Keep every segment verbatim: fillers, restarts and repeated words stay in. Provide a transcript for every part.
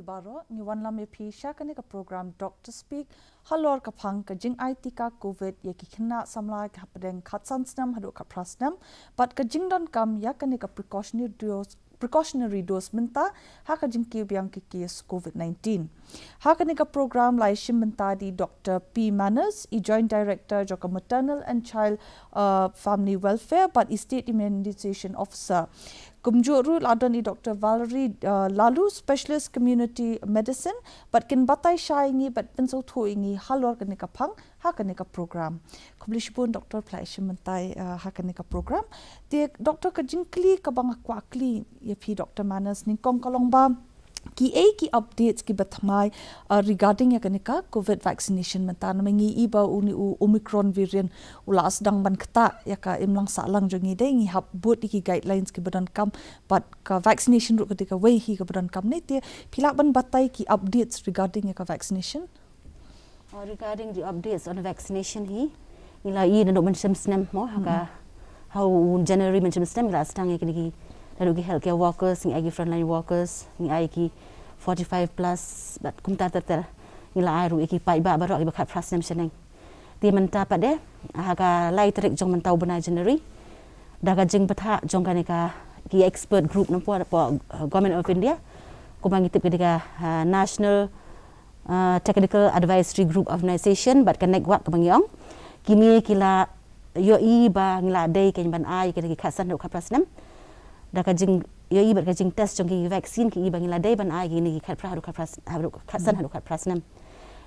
Baroh ngi wanlam ïa phi sha kane ka program Doctor Speak halor ka phang ka jingai tika covid ïa ki khynnah samla ki hapdeng khatsan snem haduh khatphra snem bad ka jingdonkam ïa kane ka precautionary dose, precautionary dose mynta ha ka jingkiew biang ki case covid nineteen. Ha kane ka program la ïashim bynta da i Doctor P Manners, i Joint Director jong ka Maternal and Child uh, Family Welfare bad i State Immunization Officer. Kumjuh ruh la don i Doctor Valerie uh, Laloo, Specialist Community Medicine, bad kin batai shai ïa ngi bad pynsngewthuh ïa ngi halor kane ka phang ha kane ka program. Khublei shibun Doctor phi la ïashim bynta uh, ha kane ka program. Te Doctor, ka jingkylli kaba nga kwah kylli ïa phi Doctor Manners nyngkong ka long ba ki ei ki updates kiba thymmai uh, regarding ïa kane ka covid vaccination mynta, namar ngi i ba une u Omicron variant u la sdang ban ktah ïa ka imlang sahlang jong ngi, dei ngi hap bud ïa ki guidelines kiba donkam bad ka vaccination ruh ka dei kawei hi kaba donkam. Te phi lah ban batai ki updates regarding ïa ka vaccination? Uh, regarding the updates on vaccination hi, ngi la i naduh mynshem snem mo, ha ka, ha u January mynshem snem ngi la sdang ïa kine ki, naduh ki healthcare workers, ngi ai ki frontline workers, ngi ai ki forty-five plus bad kumta ter ter. Ngi la ai ruh ïa ki paidbah baroh kiba khatphra snem shaneng. Te mynta pat de, ha ka lai tarik jong mynta u bnai January, da ka jingbthah jong kane ka, ki expert group napoh, napoh uh, Government of India, kumba ngi tip ka dei ka uh, National uh, Technical Advisory Group Organization bad ka NECWAC kaba ngi ong. Kine ki la ïohi ba ngi la dei kein ban ai kine ki khatsan haduh khatphra snem. Da ka jingïohi bad ka jingtest jong ki vaccine ki i ba ngi la dei ban ai kine ki khatphra haduh khatphra s-, haduh khatsan haduh khatphra snem.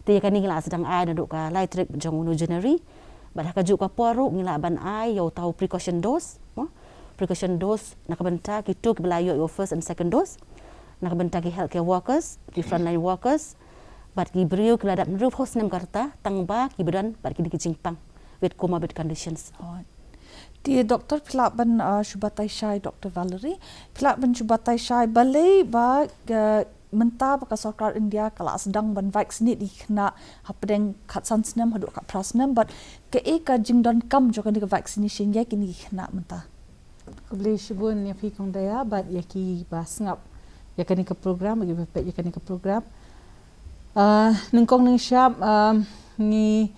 Te ïa kane ngi la sdang ai naduh ka lai tarik jong une u January. Bad ha kajuh ka por ruh ngi lah ban ai ïa uta u precaution dose mo. Precaution dose na ka bynta kito kiba la ïoh ïa u first and second dose. Na ka bynta ki healthcare workers, ki frontline workers, bad ki briew kiba la dap hynriewphew snem ka rta, tang ba kiba don bad kine ki jingpang with comorbid conditions. Te Doctor phi lah ban uh, shu batai shai, Doctor Valerie, phi lah ban shu batai shai balei ba uh, mynta ba ka sorkar India ka la sdang ban vaccinate ïa ki khynnah hapdeng khatsan snem haduh khatphra snem bad kaei ka jingdonkam jong kane ka vaccination ïa kine ki khynnah mynta? Khublei shibun ïa phi Kong Daya bad ïa kiba sngap ïa kane ka program, ïa kiba peit ïa kane ka program. Uh, nyngkong nyngshap uh, ngi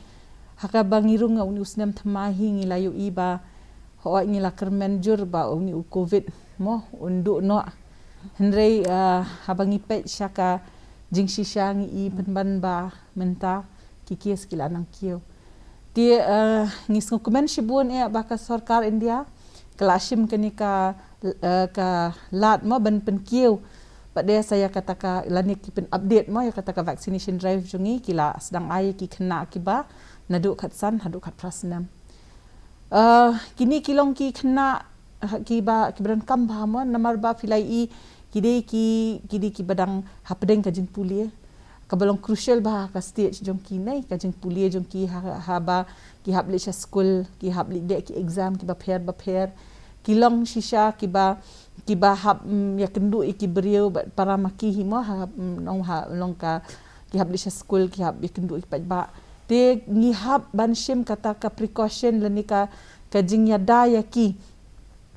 ha kaba ngi rung ïa une u snem thymmai hi ngi la ïohi ba hooid ngi la kyrmen jur ba une u covid mo un duh noh. Hynrei uh, haba ngi peit sha ka jingshisha ngi i pynban ba mynta ki case ki la nang kiew. Te uh, ngi sngewkmen shibun eh ba ka sorkar India ka la shim kane ka uh, ka lad mo ban pynkiew. Pat de sa ïa kata ka lane ki pyn update mo ïa kata ka vaccination drive jong ngi, ki la sdang ai ïa ki khynnah kiba naduh khatsan haduh khatphra snem. Uh, kine ki long ki khynnah kiba, kiba donkam bha mo, namar ba phi la i ki dei ki, ki dei kiba dang hapdeng ka jingpule. Kaba long crucial bha ka stage jong ki ne, ka jingpule jong ki ha, haba ki hap leit sha skul, ki hap leit dei ki exam kiba pher bapher. Ki long shisha kiba, kiba hap mm, ïakynduh ïa ki briew bad para ma ki hi mo, hap mm, long ha long ka ki hap leit sha skul, ki hap ïakynduh ïa ki paidbah. Te ngi hap ban shim kata ka precaution lane ka, ka jingïada ïa ki.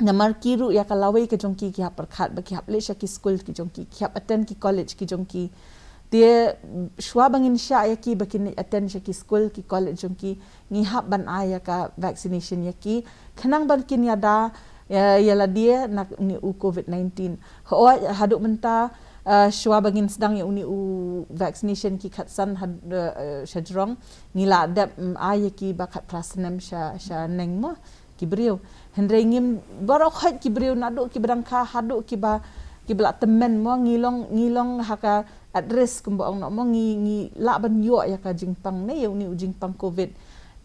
Namar ki ruh ïa ka lawei ka jong ki, ki hap pyrkhat ba ki hap leit sha ki skul ki jong ki, ki hap attend ki college ki jong ki. Te shuwa ba ngin shah ïa ki ba kin attend sha ki skul ki college jong ki, ngi hap ban ai ïa ka vaccination ïa ki khnang ban kin ïada ïa, ïa lade na une u covid nineteen. Hooid haduh mynta uh, shuwa ba ngin sdang ïa une u vaccination ki khatsan had, uh, uh, shajrong, ngi la dep mm, ai ïa ki ba khatphra snem sha, shaneng mo ki briew. Hynrei ngim, baroh khoit ki briew naduh kiba dang kha haduh kiba, kiba la tymmen mo, ngi long, ngi long ha ka at risk kumba ong noh mo, ngi, ngi lah ban ïoh ïa ka jingpang ne, ïa une u jingpang covid.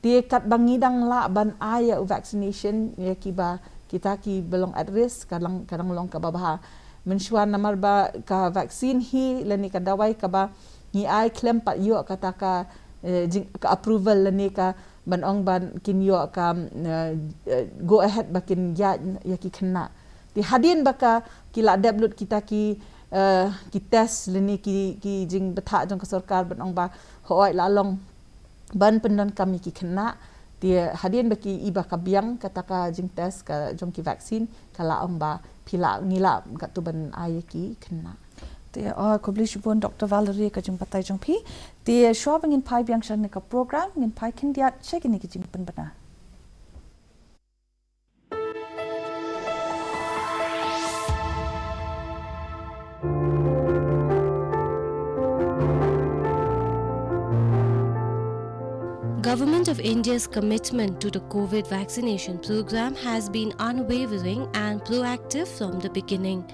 Te katba ngi dang lah ban ai ïa u vaccination ïa kiba, kita kiba long at risk, ka dang, ka dang long kaba bha. Mynshuwa namar ba ka vaccine hi lane ka dawai kaba ngi ai khlem pat ïoh kata ka, eh, jing, ka approval lane ka ban ong ban kin ïoh ka mm, eh, eh, go ahead ba kin ïaid ïa ki khynnah. Te hadien ba ka ki la dep lut kita ki, eh, ki test lane ki, ki jingbthah jong ka sorkar ban ong ba hooid la long ban pyndonkam ïa ki khynnah. Te hadien ba ki i ba ka biang kata ka jingtest ka jong ki vaccine, ka la ong ba phi lah, ngi lah katto ban ai ïa ki khynnah. Te, ah, khublei shibun Doctor Valerie ka jingbatai jong phi. Te shuwa ba ngin phai biang sha kane ka program, ngin phai khyndiat sha kine ki jingpynbna. Government of India's commitment to the COVID vaccination program has been unwavering and proactive from the beginning.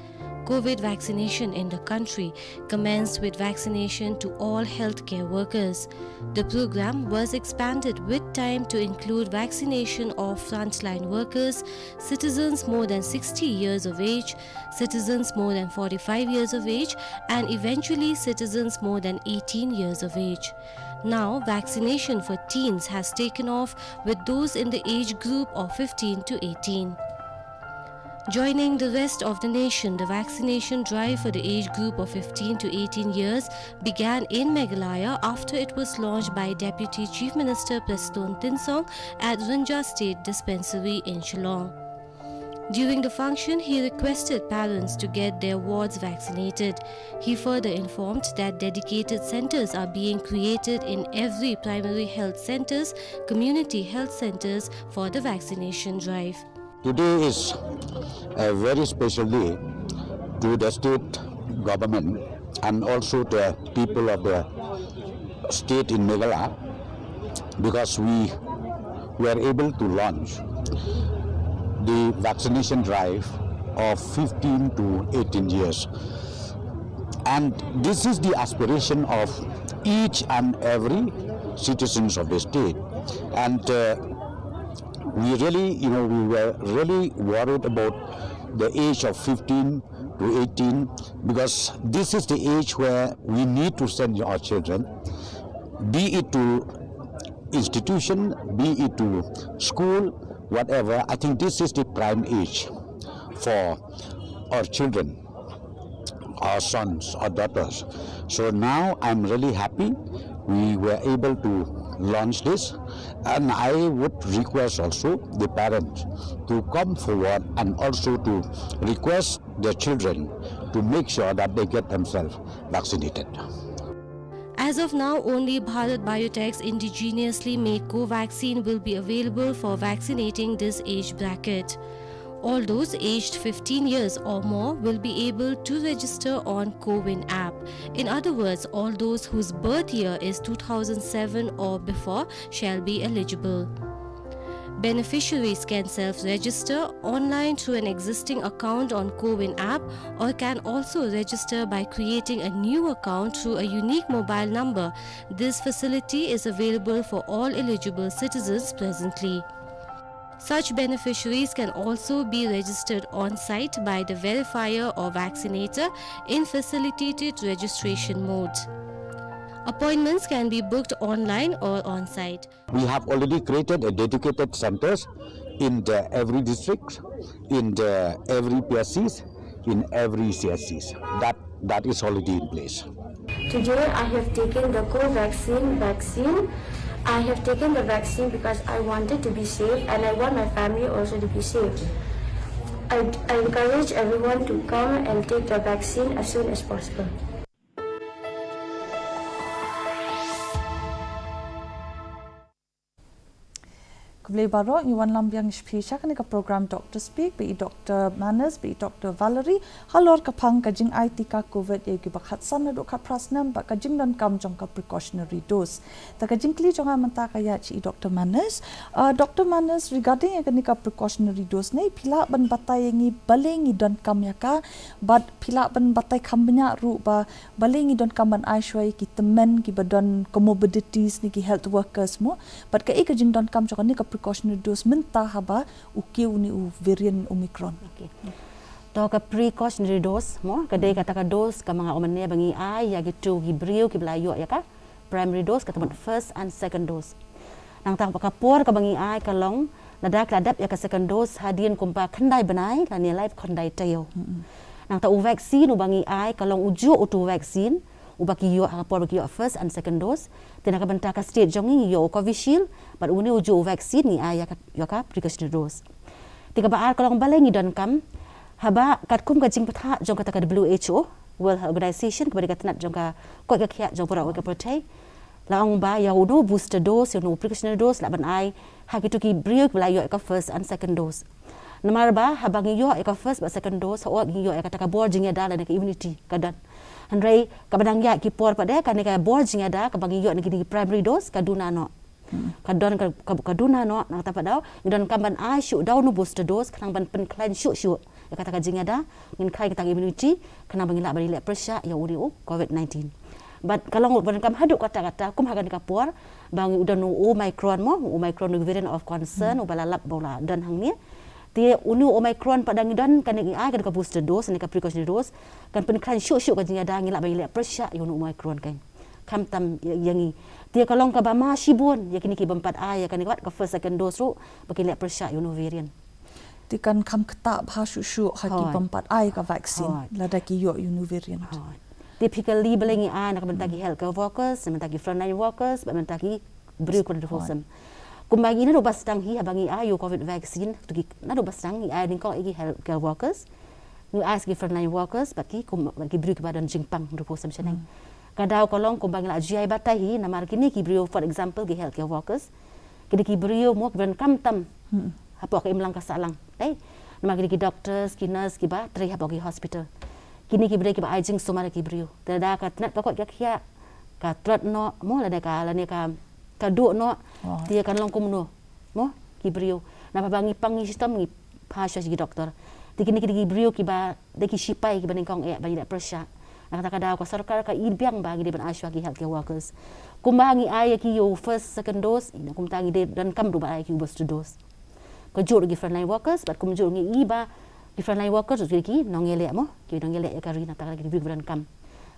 COVID vaccination in the country commenced with vaccination to all healthcare workers. The program was expanded with time to include vaccination of frontline workers, citizens more than sixty years of age, citizens more than forty-five years of age, and eventually citizens more than eighteen years of age. Now, vaccination for teens has taken off, with those in the age group of fifteen to eighteen. Joining the rest of the nation, the vaccination drive for the age group of fifteen to eighteen years began in Meghalaya after it was launched by Deputy Chief Minister Prestone Tynsong at Rynjah State Dispensary in Shillong. During the function, he requested parents to get their wards vaccinated. He further informed that dedicated centres are being created in every primary health centres, community health centres for the vaccination drive. Today is a very special day to the state government and also the people of the state in Meghalaya, because we were able to launch the vaccination drive of fifteen to eighteen years. And this is the aspiration of each and every citizens of the state. And, uh, we really, you know, we were really worried about the age of fifteen to eighteen, because this is the age where we need to send our children, be it to institution, be it to school, whatever. I think this is the prime age for our children, our sons, our daughters. So now I'm really happy we were able to launch this, and I would request also the parents to come forward and also to request their children to make sure that they get themselves vaccinated. As of now, only Bharat Biotech's indigenously made Covaxin will be available for vaccinating this age bracket. All those aged fifteen years or more will be able to register on CoWIN app. In other words, all those whose birth year is two thousand seven or before shall be eligible. Beneficiaries can self-register online through an existing account on CoWIN app or can also register by creating a new account through a unique mobile number. This facility is available for all eligible citizens presently. Such beneficiaries can also be registered on-site by the verifier or vaccinator in facilitated registration mode. Appointments can be booked online or on-site. We have already created a dedicated centers in the every district, in the every P S Cs, in every C S Cs. That, that is already in place. Today I have taken the Covaxin vaccine. I have taken the vaccine because I wanted to be safe and I want my family also to be safe. I, I encourage everyone to come and take the vaccine as soon as possible. Khublei baroh, ngi wan lam biang sha phi sha kane ka program Doctor Speak, ba i Doctor Manners, ba i Doctor Valerie, halor ka phang ka jingai tika COVID ïa kiba khatsan naduh khatphra snem bad ka jingdonkam jong ka precautionary dose. Ta ka jingkylli jong nga mynta ka ïa sha i Doctor Manners. Ah, Doctor Manners, regarding ïa kane ka precautionary dose ne, phi lah ban batai ïa ngi balei ngi donkam ïa ka, bad phi lah ban batai kham bniah ruh ba balei ngi donkam ban ai shuwa ïa ki tymmen kiba don comorbidities ne ki health workers mo. Bad kaei ka jingdonkam jong kane ka precautionary dose mynta haba u kiew une u variant Omicron. Okay. To ka precautionary dose mo, ka dei kata ka dose kaba nga ong mynne ba ngi ai ïa kito ki briew kiba la ïoh ïa ka primary dose, kata mut first and second dose. Nangta ka por kaba ngi ai ka long lada ki la dep ïa ka second dose hadien kumba khyndai bnai lane lai khyndai taïew. Mm-mm. Nangta u vaccine uba ngi ai ka long ujuh utu u vaccine uba ki ïoh ha ka por ba ki ïoh first and second dose. Te na ka bynta ka state jong ngi ngi ïoh u Covishield bad une ujuh u vaccine ngi ai ïa ka, ïa ka precautionary dose. Te kaba ar ka long balei ngi donkam, haba katkum ka jingbatai jong kata ka W H O, World Health Organization, kaba dei ka tnat jong ka koit ka khiah jong baroh ka pyrthei, la ong ba ïa uno u booster dose, ïa uno u precautionary dose lah ban ai ha kito ki briew kiba la ïoh ïa ka first and second dose. Namar ba haba ngi ïoh ïa ka first bad second dose, hooid ngi ïoh ïa kata ka bor jingïada lane ka immunity ka don. Hynrei kaba nang ïaid ki por pat de, kane ka bor jingïada kaba ngi ïoh na kine ki primary dose ka duna noh. Ka don ka, ka, ka duna noh, na kata pat daw ngi donkam ban ai shuh da uno u booster dose khnang ban pynkhlaiñ shuh shuh ïa kata ka jingïada, ngin khlaiñ kata ka immunity khnang ba ngin lah ban ïaleh pyrshah ïa une u COVID nineteen. Bad ka long ba donkam haduh katta katta, kum ha kane ka por ba ngi, u don u Omicron mo, u Omicron u variant of concern uba la lap ba u la don hangne. Te une u Omicron pat da ngi don, kane ngi ai kane ka booster dose ne ka precautionary dose, kan pynkhlaiñ shuh shuh ka jingïada, ngin lah ban ïaleh pyrshah ïa une u Omicron kan. Khamtam ïa, ïa ngi. Te ka long kaba ma shibun ïa kine ki bym pat ai ïa kane ka, ka first second dose ruh ba kin leh pyrshah ïa une u variant. Te kan kham ktah bha shuh shuh ha ki bym pat ai ka vaccine lada ki ïoh ïa une u variant. Typically balei ngi ai na ka bynta ki healthcare workers, na ka bynta ki frontline workers, bad na ka bynta ki briew kiba don ha dewphohsem. Kumba ngi naduh ba sdang hi, haba ngi ai ïa u COVID vaccine, to ki, naduh ba sdang ngi ai nyngkong ïa ki healthcare workers, ngi ai sa ki frontline workers bad ki, kum, bad ki briew kiba don jingpang ha dewphohsem shaneng. Ka daw ka long kumba ngi la ju ai batai hi, namar kine ki briew, for example ki healthcare workers, kine ki briew mo kiba donkam tam hapoh ka imlang ka sahlang, eh? Namar kine ki doctors, ki nurse kiba trei hapoh ki hospital, kine ki briew kiba ai jingsumar ïa ki briew. Te lada ka tnat ka koit ka khiah ka tlot noh mo, lada ka, lane ka, ka duh noh, te kan long kumno mo ki briew? Namar ba ngi pang ngi shitom ngi phah shuwa sha ki doctor. Te kine, kine ki briew kiba dei ki shipai kiba nyngkong eh ban ïaleh pyrshah. Na kata ka daw ka sorkar ka i biang ba ngi dei ban ai shuwa ki healthcare workers. Kumba ngi ai ïa ki ïa u first, second dose, ïa kumta ngi dei donkam ruh ban ai ïa ki u booster dose. Kumjuh ruh ki frontline workers, bad kumjuh ngi i ba ki frontline workers ruh ki nongïaleh mo, ki nongïaleh ïa ka ri, na kata ka daw ki briew kiba donkam.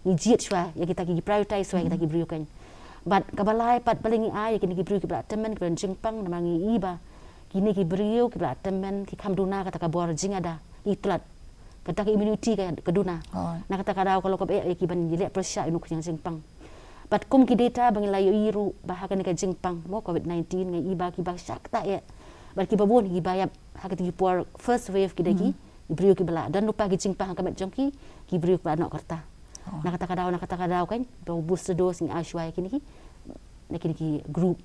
Ngi jied shuwa ïa kita, ki prioritize shuwa ïa kita ki briew kan. Bad kaba lai pat balei ngi ai ïa kine ki briew kiba la tymmen, kiba don jingpang, namar ngi i ba kine ki briew kiba la tymmen ki kham duna kata ka bor jingïada, ki tlot, kata ka immunity ka, ka duna. Na kata ka daw ka long kaba eh ïa ki ban ïaleh pyrshah ïa une u khñiang jingpang. Bad kum ki data ba ngi la ïohi ruh ba ha kane ka jingpang mo COVID nineteen, ngi i ba kiba shah ktah eh bad kiba bun kiba ïap ha kata ki por first wave ki dei ki briew kiba la don lypa ki jingpang ha ka met jong ki, ki briew kiba la noh ka rta. Na kata ka daw, na kata ka daw kan, ba u booster dose ngi ai shuwa ïa kine ki, na kine ki group.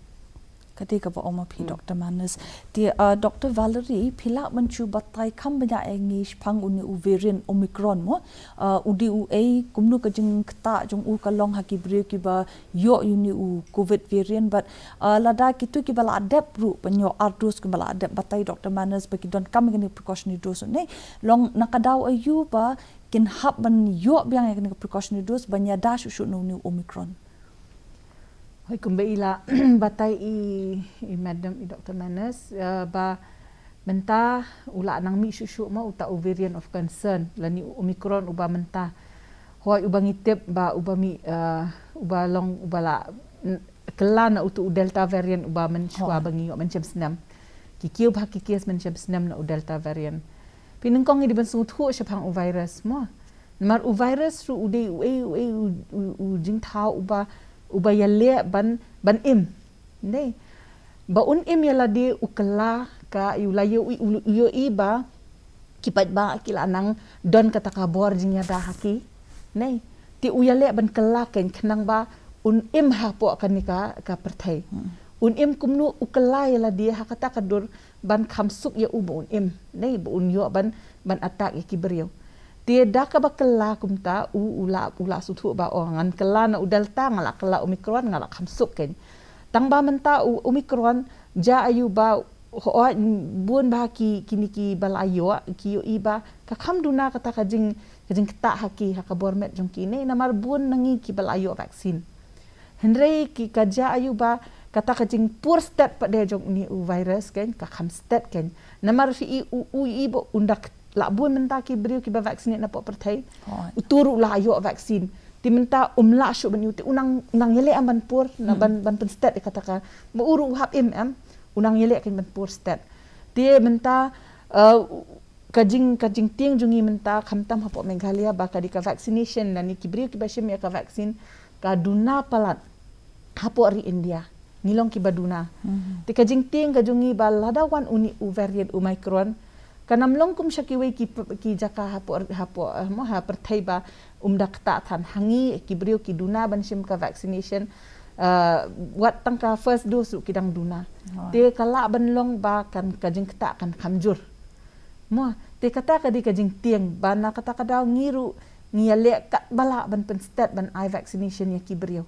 Ka dei kaba ong ma phi, Doctor Manus. Te, ah, Doctor Valerie, phi lah ban shu batai kham bniah ïa ngi shaphang une u variant Omicron mo? Ah, u dei uei, kumno ka jingktah jong u ka long ha ki briew kiba ïoh ïa une u COVID variant, bad, ah, lada kito kiba la dep ruh ban ïoh ar dose, kiba la dep, batai Doctor Manus ba ki donkam ïa kane precautionary dose ne. Long na ka daw aïu ba kin hap ban ïoh biang ïa kane precautionary dose ban ïada shuh shuh na une u Omicron? Hooid, kumba i la batai i, i madam, i Doctor Manus, eh, ba mynta u la nang mih shuh shuh mo uta u variant of concern, lane u Omicron uba mynta. Hooid, uba ngi tip ba uba mih, eh, uba long, uba la, mm, kylla na uto u Delta variant uba mynshuwa ba ngi ïoh mynshem snem. Ki kiew bha ki case mynshem snem na u Delta variant. Phi, nyngkong ngi dei ban sngewthuh shaphang u virus mo. Namar u virus ruh u dei uei, uei u, u, u jingthaw uba, uba ïaleh ban, ban im. Dei. Ba un im ïa lade u kylla ka, u la ïoh, u, u, u ïohi ba ki paidbah ki la nang don kata ka bor jingïada ha ki. Dei. Te u ïaleh ban kylla kan khnang ba un im hapoh kane ka, ka pyrthei. Un im kumno? U kylla ïa lade ha kata ka dur ban kham suk ïa u ba un im, ne, ba un ïoh ban, ban attack ïa ki briew. Te da kaba kylla kumta u, u la, u la sngewthuh ba, oh, ngan kylla na u Delta, nga la kylla Omicron, nga la kham suk kan. Tang ba mynta u Omicron, jia aïu ba, hooid, bun bha ki, kine kiba la ïoh, ki ïohi ba ka kham duna kata ka jing, ka jingktah ha ki, ha ka bor met jong ki, ne, namar bun na ngi kiba la ïoh vaccine. Hynrei ki, ka jia aïu ba kata ka jingpur stet pat de jong une u virus kan, ka kham stet kan. Namar phi i u, u i ba un da, la bun mynta ki briew kiba vaccinate napoh pyrthei. Uto ruh la ïoh vaccine. Te mynta um lah shuh ban ïoh, te u nang, u nang ïaleh em ban pur, na ban, ban pynstet ïa kata ka. Ma u ruh u hap im em, u nang ïaleh kan ban pur stet. Te mynta, eh, ka jing, ka jingtieng jong ngi mynta khamtam hapoh Meghalaya ba ka dei ka vaccination, lane ki briew kiba shim ïa ka vaccine ka duna palat hapoh ri India. Ngi long kiba duna. Te ka jingtieng ka jong ngi ba lada wan une u variant Omicron, Kan ym long kum sha kiwei ki, ki jaka hapoh, hapoh, eh, mo, ha pyrthei ba um da ktah than. Ha ngi ki briew ki duna ban shim ka vaccination, eh, wat tang ka first dose ruh ki dang duna. Te ka lah ban long ba kan ka jingktah kan kham jur. Mo, te kata ka dei ka jingtieng ba na kata ka daw ngi ruh ngi ïaleh katba lah ban pynstet ban ai vaccination ïa ki briew.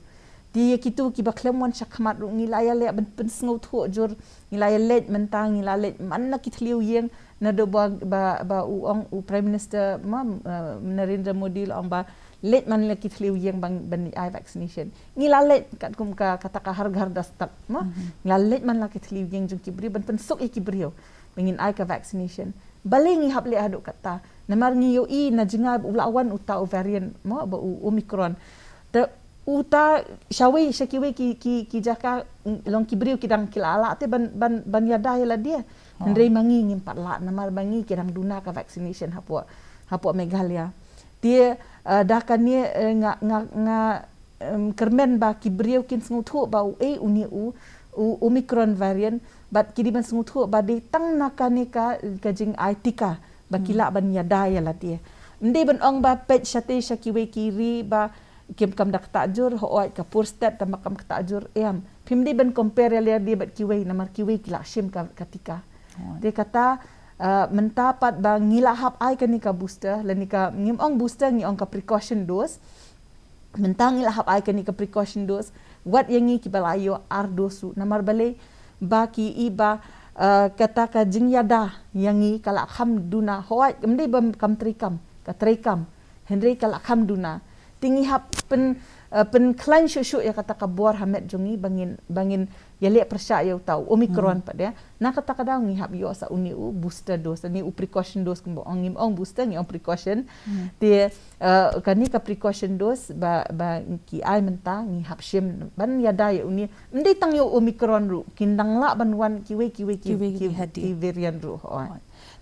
Te ïa kito kiba khlem wan shakhmat ruh ngi la ïaleh ban pynsngewthuh jur, ngi la ïaleh mynta, ngi la leh man la ki thliew ïing, naduh ba, ba, ba u ong u Prime Minister, ma, eh, Narendra Modi la ong ba leh man la ki thliew ïing ban, ban ai vaccination. Ngi la leh katkum ka, kata ka Har Ghar Dastak, ma. Ngi la leh man la ki thliew ïing jong ki briew ban pynsuk ïa ki briew ba ngin ai ka vaccination. Balei ngi hap leh haduh katta? Namar ngi ïohi na jngai ba u la wan uta u variant, mo, ba u Omicron. Te uta shawei sha kiwei ki, ki, ki jaka, mm, long ki briew ki dang ki la lah te ban, ban, ban ïada ïa lade. Hynrei ma ngi ngim pat lah namar ma ngi ki dang duna ka vaccination hapoh, hapoh Meghalaya. Te, eh, da kane, eh, nga, nga, nga, em, kyrmen ba ki briew kin sngewthuh ba uei une u, u Omicron variant, bad ki dei ban sngewthuh ba dei tang na kane ka, ka jingai tika ba ki lah ban ïada ïa lade. Ym dei ban ong ba peit shatei sha kiwei ki ri ba kim kam da ktah jur, hooid ka por stet tang ba kam ktah jur, em. Phim dei ban compare ïa lade bad kiwei namar kiwei ki la shim ka, ka tika. Te kata, eh, mynta pat ba ngi la hap ai kane ka booster, lane ka, ngim ong booster, ngi ong ka precaution dose. Mynta ngi la hap ai kane ka precaution dose, wat ïa ngi kiba la ïoh ar dose ruh. Namar balei ba ki i ba, eh, kata ka jingïada ïa ngi ka la kham duna, hooid, ym dei ba kam treikam, ka treikam. Hynrei ka la kham duna. Te ngi hap pyn, eh, pynkhlaiñ shuh shuh ïa kata ka bor ha met jong ngi ba ngin, ba ngin ïaleh pyrshah ïa uta u Omicron pat de. Na kata ka daw ngi hap ïoh sa une u booster dose, une u precaution dose kumba ong, ngim ong booster, ngi ong precaution. Te, eh, kane ka precaution dose ba, ba ki ai mynta ngi hap shim ban ïada ïa une. Ym dei tang ïa u Omicron ruh, kin dang lah ban wan kiwei kiwei ki, ki variant ruh.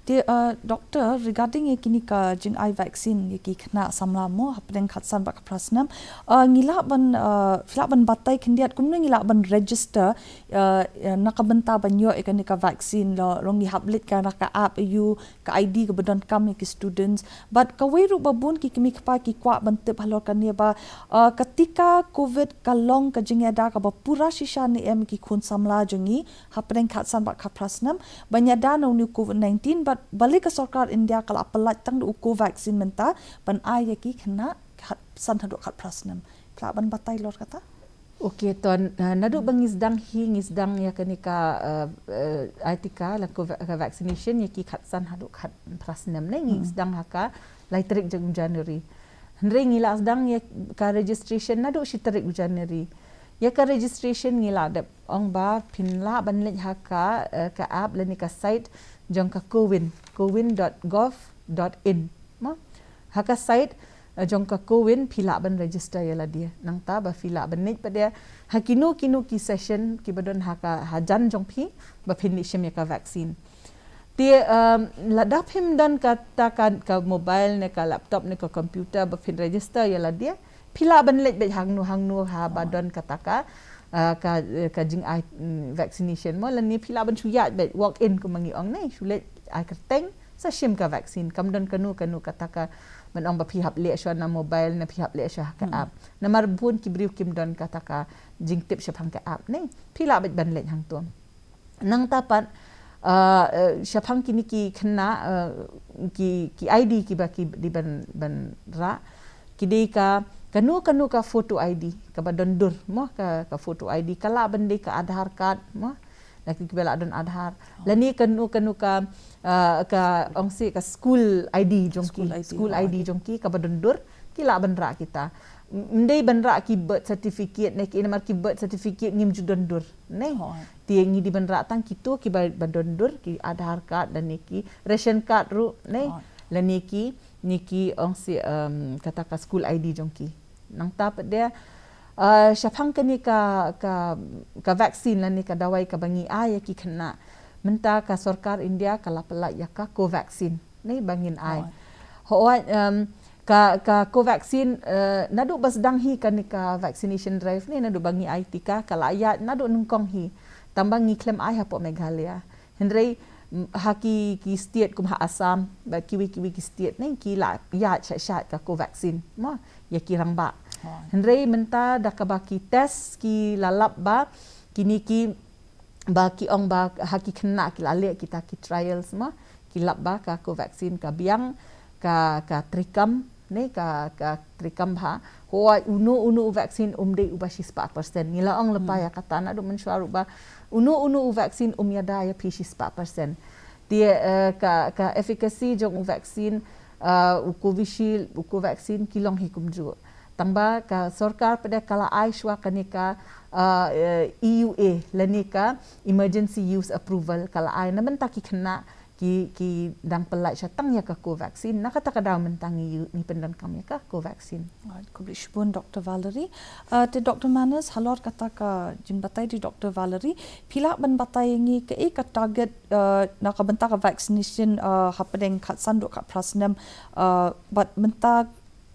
Te, eh, Doctor, regarding ïa kine ka jingai vaccine ïa ki khynnah samla mo hapdeng khatsan bad khatphra snem, eh, ngi lah ban, eh, phi lah ban batai khyndiat kumno ngi lah ban register, eh, eh, na ka bynta ban ïoh ïa kane ka vaccine, lada ngi hap leit ka na ka app aiu, ka I D kaba donkam ïa ki students. Bad kawei ruh ba bun ki kmie kpa ki kwah ban tip halor kane ba, eh, ka tika covid ka long ka jingïada kaba pura shisha ne em ïa ki khun samla jong ngi hapdeng khatsan bad khatphra snem ban ïada na une u covid nineteen, bad balei ka sorkar India ka la pyllait tang da u Covaxin mynta ban ai ïa ki khynnah khatsan haduh khatphra snem. Phi lah ban batai halor kata? Ok, to, eh, naduh ba ngi sdang hi, ngi sdang ïa kane ka, eh, eh, ai tika lane ka va-, ka vaccination ïa ki khatsan haduh khatphra snem ne, ngi sdang ha ka lai tarik jong January. Hynrei ngi la sdang ïa ka registration naduh shi tarik u January. Ïa ka registration ngi la dep ong ba phin lah ban leit ha ka, eh, ka app lane ka site jong ka CoWIN, cowin dot gov dot in. Mo? Ha ka site, eh, jong ka CoWIN phi lah ban register ïa lade. Nangta ba phi lah ban leit pat de ha kino kino ki session kiba don ha ka hajan jong phi ba phin leit shim ïa ka vaccine. Te, um, lada phim don kata ka, ka mobile ne ka laptop ne ka computer ba phin register ïa lade, phi lah ban leit beit hangno hangno ha ba don kata ka, uh, ka, uh, ka jingai, mm, vaccination mo, lane phi lah ban shu ïaid beit, walk in kumba ngi ong ne, shu leit ai kyrteng sa shim ka vaccine. Kam don kano kano kata ka ban ong ba phi hap leh shuwa na mobile ne phi hap leh shuwa ha ka app. Namar bun ki briew kim don kata ka jingtip shaphang ka app ne, phi lah beit ban leit hangto. Nangta pat, uh, uh, shaphang kine ki khynnah, uh, ki, ki I D kiba ki dei ban, ban rah, ki dei ka, kano kano ka photo I D kaba don dur mo, ka, ka photo I D ka lah ban dei ka Aadhaar card mo, lada kiba lah don Aadhaar. Lane kano kano ka, uh, ka ong shi ka school I D jong ki, school I D jong ki kaba don dur, ki lah ban rah kita. Ym dei ban rah ki birth certificate ne ki, namar ki birth certificate ngim ju don dur ne. Te ngi dei ban rah tang kito kiba, ba don dur, ki Aadhaar card lane ki ration card ruh ne. Lane ki, ne ki ong shi, um, kata ka school I D jong ki. Nangta pat de, uh, shaphang kane ka, ka, ka vaccine lane ka dawai kaba ngi ai ïa ki khynnah. Mynta ka sorkar India ka la pyllait ïa ka Covaxin ne ba ngin ai. Hooid, um, ka, ka Covaxin, uh, naduh ba sdang hi kane ka vaccination drive ne, naduh ba ngi ai tika ka la ïaid naduh nyngkong hi. Tangba ngi khlem ai hapoh Meghalaya. Hynrei ha ki, ki state kum ha Assam, bad kiwei kiwei ki state ne, ki la ïaid shait shait ka Covaxin, mo, ïa ki rangbah. Hynrei mynta da kaba ki test ki la lap ba kine ki, ba ki ong ba ha ki khynnah ki la leh kita ki trials, mo, ki lap ba ka Covaxin ka biang, ka, ka treikam, ne, ka, ka treikam bha. Hooid, uno uno u vaccine um dei uba shispah percent. Ngi la ong lypa ïa kata, naduh mynshuwa ruh ba uno uno u vaccine um ïada ïa phi shispah percent. Te, eh, ka, ka efficacy jong u vaccine, eh, u Covishield, u Covaxin, ki long hi kumjuh. Tangba ka sorkar pat de ka la ai shuwa kane ka, eh, E U A, lane ka emergency use approval, ka la ai na bynta ki khynnah ki, ki dang pyllait sha tang ïa ka Covaxin. Na kata ka daw mynta ngi, ngi pyndonkam ïa ka Covaxin. Alright, khublei shibun Doctor Valerie. Uh, te Doctor Manus, halor kata ka jingbatai jong Doctor Valerie, phi lah ban batai ïa ngi kaei ka target, uh, na ka bynta ka vaccination, uh, hapdeng khatsan haduh khatphra snem, uh, bad mynta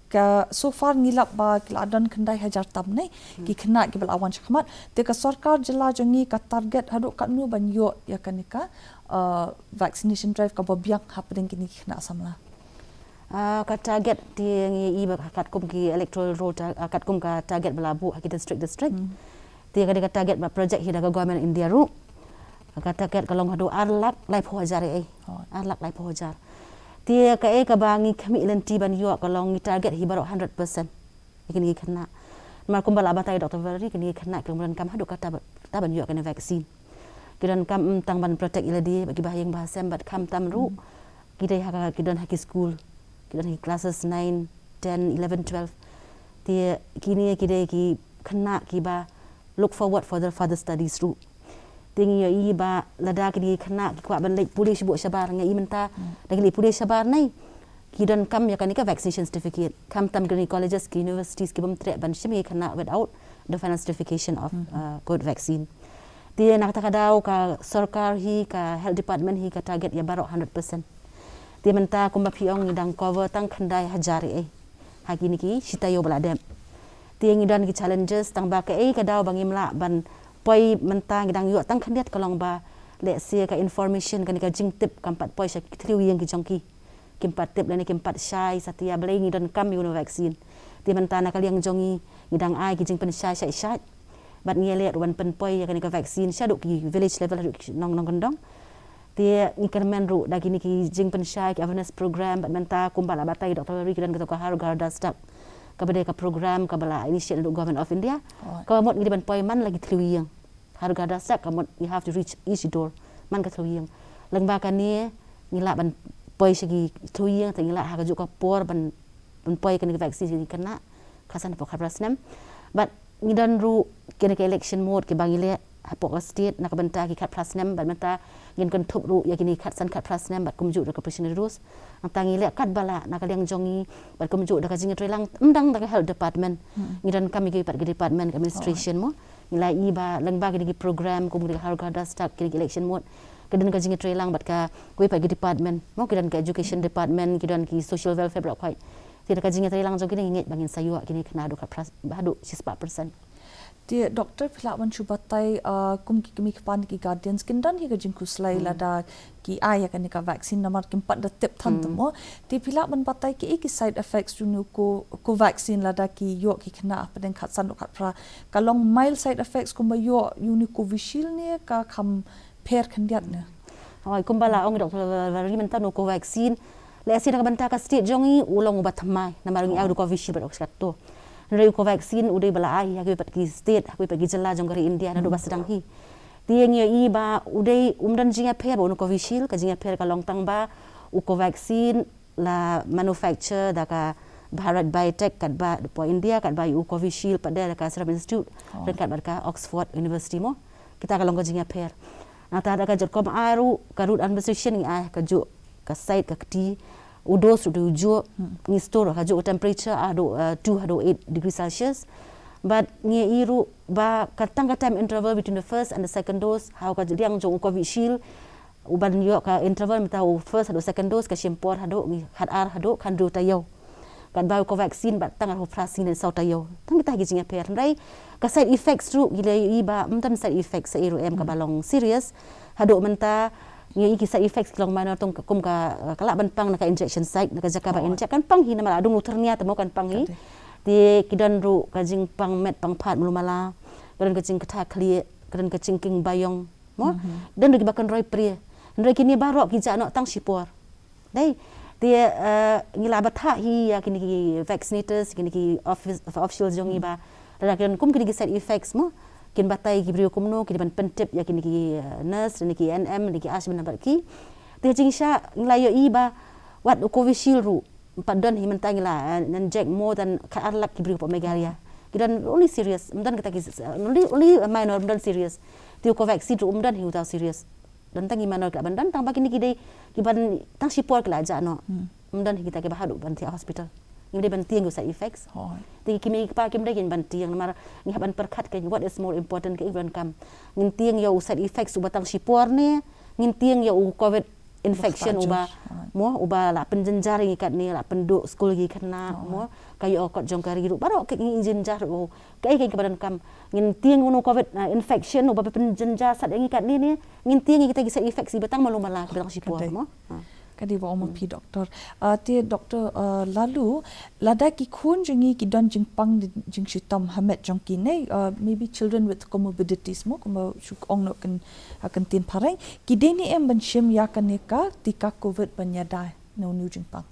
ka, so far ngi lap ba ki la don khyndai hajar tam ne ki khynnah kiba la wan shakhmat. Te ka sorkar jylla jong ngi ka target haduh katno ban ïoh ïa kane ka, uh, vaccination drive kaba biang hapdeng kine ki khynnah samla? Ah, ka target te ngi i ba katkum ki electoral roll ta-, ah, katkum ka target ba la buh ha ki district district. Te ka dei ka target ba project hi da ka Government India ruh. Ka target ka long haduh ar lak laiphew hajar ei. Ar lak laiphew hajar. Te kaei kaba ngi khmih lynti ban ïoh ka long ngi target hi baroh hundred percent. Ïa kine ki khynnah. Namar kumba la batai Doctor Valerie, kine ki khynnah ki long ba donkam haduh katta ba, katta ban ïoh kane vaccine. Ki donkam, mm, tang ban protect ïa lade bad kiba ha ïing ba ha sem bad khamtam ruh ki dei ha ka, ki don ha ki school, ki don ha ki classes nine, ten, eleven, twelve. Te kine ki dei ki khynnah kiba look forward for their further studies ruh. Te ngi ïohi ba lada kine ki khynnah ki kwah ban leit pule shabar, nga i mynta da ki leit pule shabar ne, ki donkam ïa kane ka vaccination certificate. Khamtam kine ki colleges, ki universities ki bym treh ban shim ïa ki khynnah without the final certification of, uh, COVID vaccine. Te na kata ka daw ka sorkar hi, ka health department hi ka target ïa baroh hundred percent. Te mynta kumba phi ong ngi dang cover tang khyndai hajar ei ha kine ki shi taïew ba la dep. Te ngi don ki challenges tangba kaei ka daw ba ngim lah ban poi mynta ngi dang ïoh tang khyndiat ka long ba lehse ka information kane ka jingtip kam pat poi sha ki thliew ïing ki jong ki. Kim pat tip lane kim pat shai satia balei ngi donkam ïa une u vaccine. Te mynta na ka liang jong ngi ngi dang ai ki jingpynshai shai shai. Bad ngi leh ruh ban pynpoi ïa kane ka vaccine shaduh ki village level haduh ki nong nongkyndong. Te ngi kyrmen ruh da kine ki jingpynshai ki awareness program bad mynta kumba la batai Doctor Valerie ki don kato ka Har Ghar Dastak. Kaba dei ka program kaba la initiate naduh Government of India. Kaba mut ngi dei ban poi man la ki thliew ïing. Har Ghar Dastak ka mut you have to reach each door man ka thliew ïing. Lyngba kane ngi lah ban poi sha ki thliew ïing te ngi lah ha kajuh ka por ban, ban poi kane ka vaccine sha ki khynnah khatsan hapoh khatphra snem. Bad ngi don ruh kine ki election mode kiba ngi leh hapoh ka state na ka bynta ki khatphra snem bad mynta ngin kynthup ruh ïa kine khatsan khatphra snem bad kumjuh ruh ka probationary dose. Nangta ngi leh katba lah na ka liang jong ngi bad kumjuh da ka jingïatreilang ym dang da ka health department. Ngi donkam ïa kiwei pat ki department ka administration mo. Ngi la i ba lyngba kine ki program kum kine ki Har Ghar Dastak, kine ki election mode, ka don ka jingïatreilang bad ka, kiwei pat ki department mo, ki don ka education department, ki don ki social welfare baroh khoit. Te da ka jingïatreilang jong kine ngi ngeit ba ngin sa ïoh kine khynnah haduh khatphra, haduh shispah percent. Te Doctor phi lah ban shu batai, uh, kum ki kmie ki kpa ne ki guardians kin don hi ka jingkhuslai lada ki ai ïa kane ka vaccine namar kim pat da tip than te mo. Te phi lah ban batai kiei ki side effects jong une u Co-, Covaxin lada ki ïoh ki khynnah hapdeng khatsan haduh khatphra? Ka long mild side effects kumba ïoh ïa une u Covishield ne ka kham pher khyndiat ne? Hooid, kumba la ong Doctor Valerie mynta une u Covaxin lehse na ka bynta ka state jong ngi u long uba thymmai namar ngi ai u Covishield bad u Oxford to. Hynrei u Covaxin u dei ba la ai ha kiwei pat ki state, ha kiwei pat ki jylla jong ka ri India naduh ba sdang hi. Te ngi ïohi ba u dei um don jingïapher bad une u Covishield, ka jingïapher ka long tangba u Covaxin la manufacture da ka Bharat Biotech katba hapoh India, katba u Covishield pat da ka Serum Institute ryngkat bad ka Oxford University mo. Kita ka long ka jingïapher. Nangta da ka jot kum ai ruh ka route administration ngi ai kajuh ka site ka kti, u dose ruh u juh, ngi store kajuh ka temperature haduh, uh, two haduh eight degree Celsius. Bad ngi ïohi ruh ba ka tang ka time interval between the first and the second dose ha ka liang jong u Covishield, u ban ïoh ka interval mynta u first haduh second dose ka shim por haduh ngi khatar haduh khathynriew taïew. Katba u Covaxin bad tang arphew phra sngi ne saw taïew. Tang kita ki jingïapher. Hynrei ka side effects ruh ngi la ïohi ba ym don side effects ei ruh em kaba long serious. Haduh mynta Ngi ïohi ki side effects ki long minor, tang kum ka, ka lah ban pang na ka injection site, na ka jaka ba inject, kan pang hi namar la dung u tyrnia te mo, kan pang hi. Te ki don ruh ka jingpang met pang phad mlumala, ka don ka jingkta khlieh, ka don ka jingkieng baïong mo. Don ruh kiba kynroi prie. Hynrei kine baroh ki jah noh tang shipor. Dei, te, eh, ngi la bthah hi ïa kine ki vaccinators, kine ki office, officials jong ngi ba lada ki don kum kine ki side effects mo, kin batai ki briew kumno, kin ban pyntip ïa kine ki, eh, nurse, kine ki A N M, kine ki ASHA, bad ki. Te jingshisha ngi la ïohi ba wat u Covishield ruh, pat don hi mynta ngi la, eh, inject more than khatar lak ki briew hapoh Meghalaya. Ki don only serious, ym don kita ki, only, only minor, ym don serious. Te u Covaxin ruh ym don hi uta u serious. Don tang ki minor ki lah ban don, tang ba kine ki dei ki ban tang shipor ki la jah noh. Ym don hi kita kiba haduh ban thiah hospital. Ngim dei ban tieng ïa u side effects. Te ki kmie ki kpa kim dei kin ban tieng namar ngi hap ban pyrkhat kein what is more important, kaei ba donkam. Ngin tieng ïa u side effects uba tang shipor ne ngin tieng ïa u covid infection uba mo, uba la pynjynjar ïa ngi katne, la pynduh skul ïa ki khynnah mo, ka ïoh kot jong ka ri ruh, baroh ki ngi jynjar ruh. Kaei kein kaba donkam, ngin tieng ïa u covid, ah, infection uba pynjynjar sat ïa ngi katne ne ngin tieng ïa kita ki side effects kiba tang mlumala, kiba tang shipor mo. Ka dei ba ong ma phi, Doctor. Ah, te Doctor, ah, Laloo, lada ki khun jong ngi ki don jingpang jingshitom ha met jong ki ne, ah, maybe children with comorbidities mo, kumba shu ong noh ha ka ktien phareng, ki dei ne em ban shim ïa kane ka tika covid ban ïada na une u jingpang?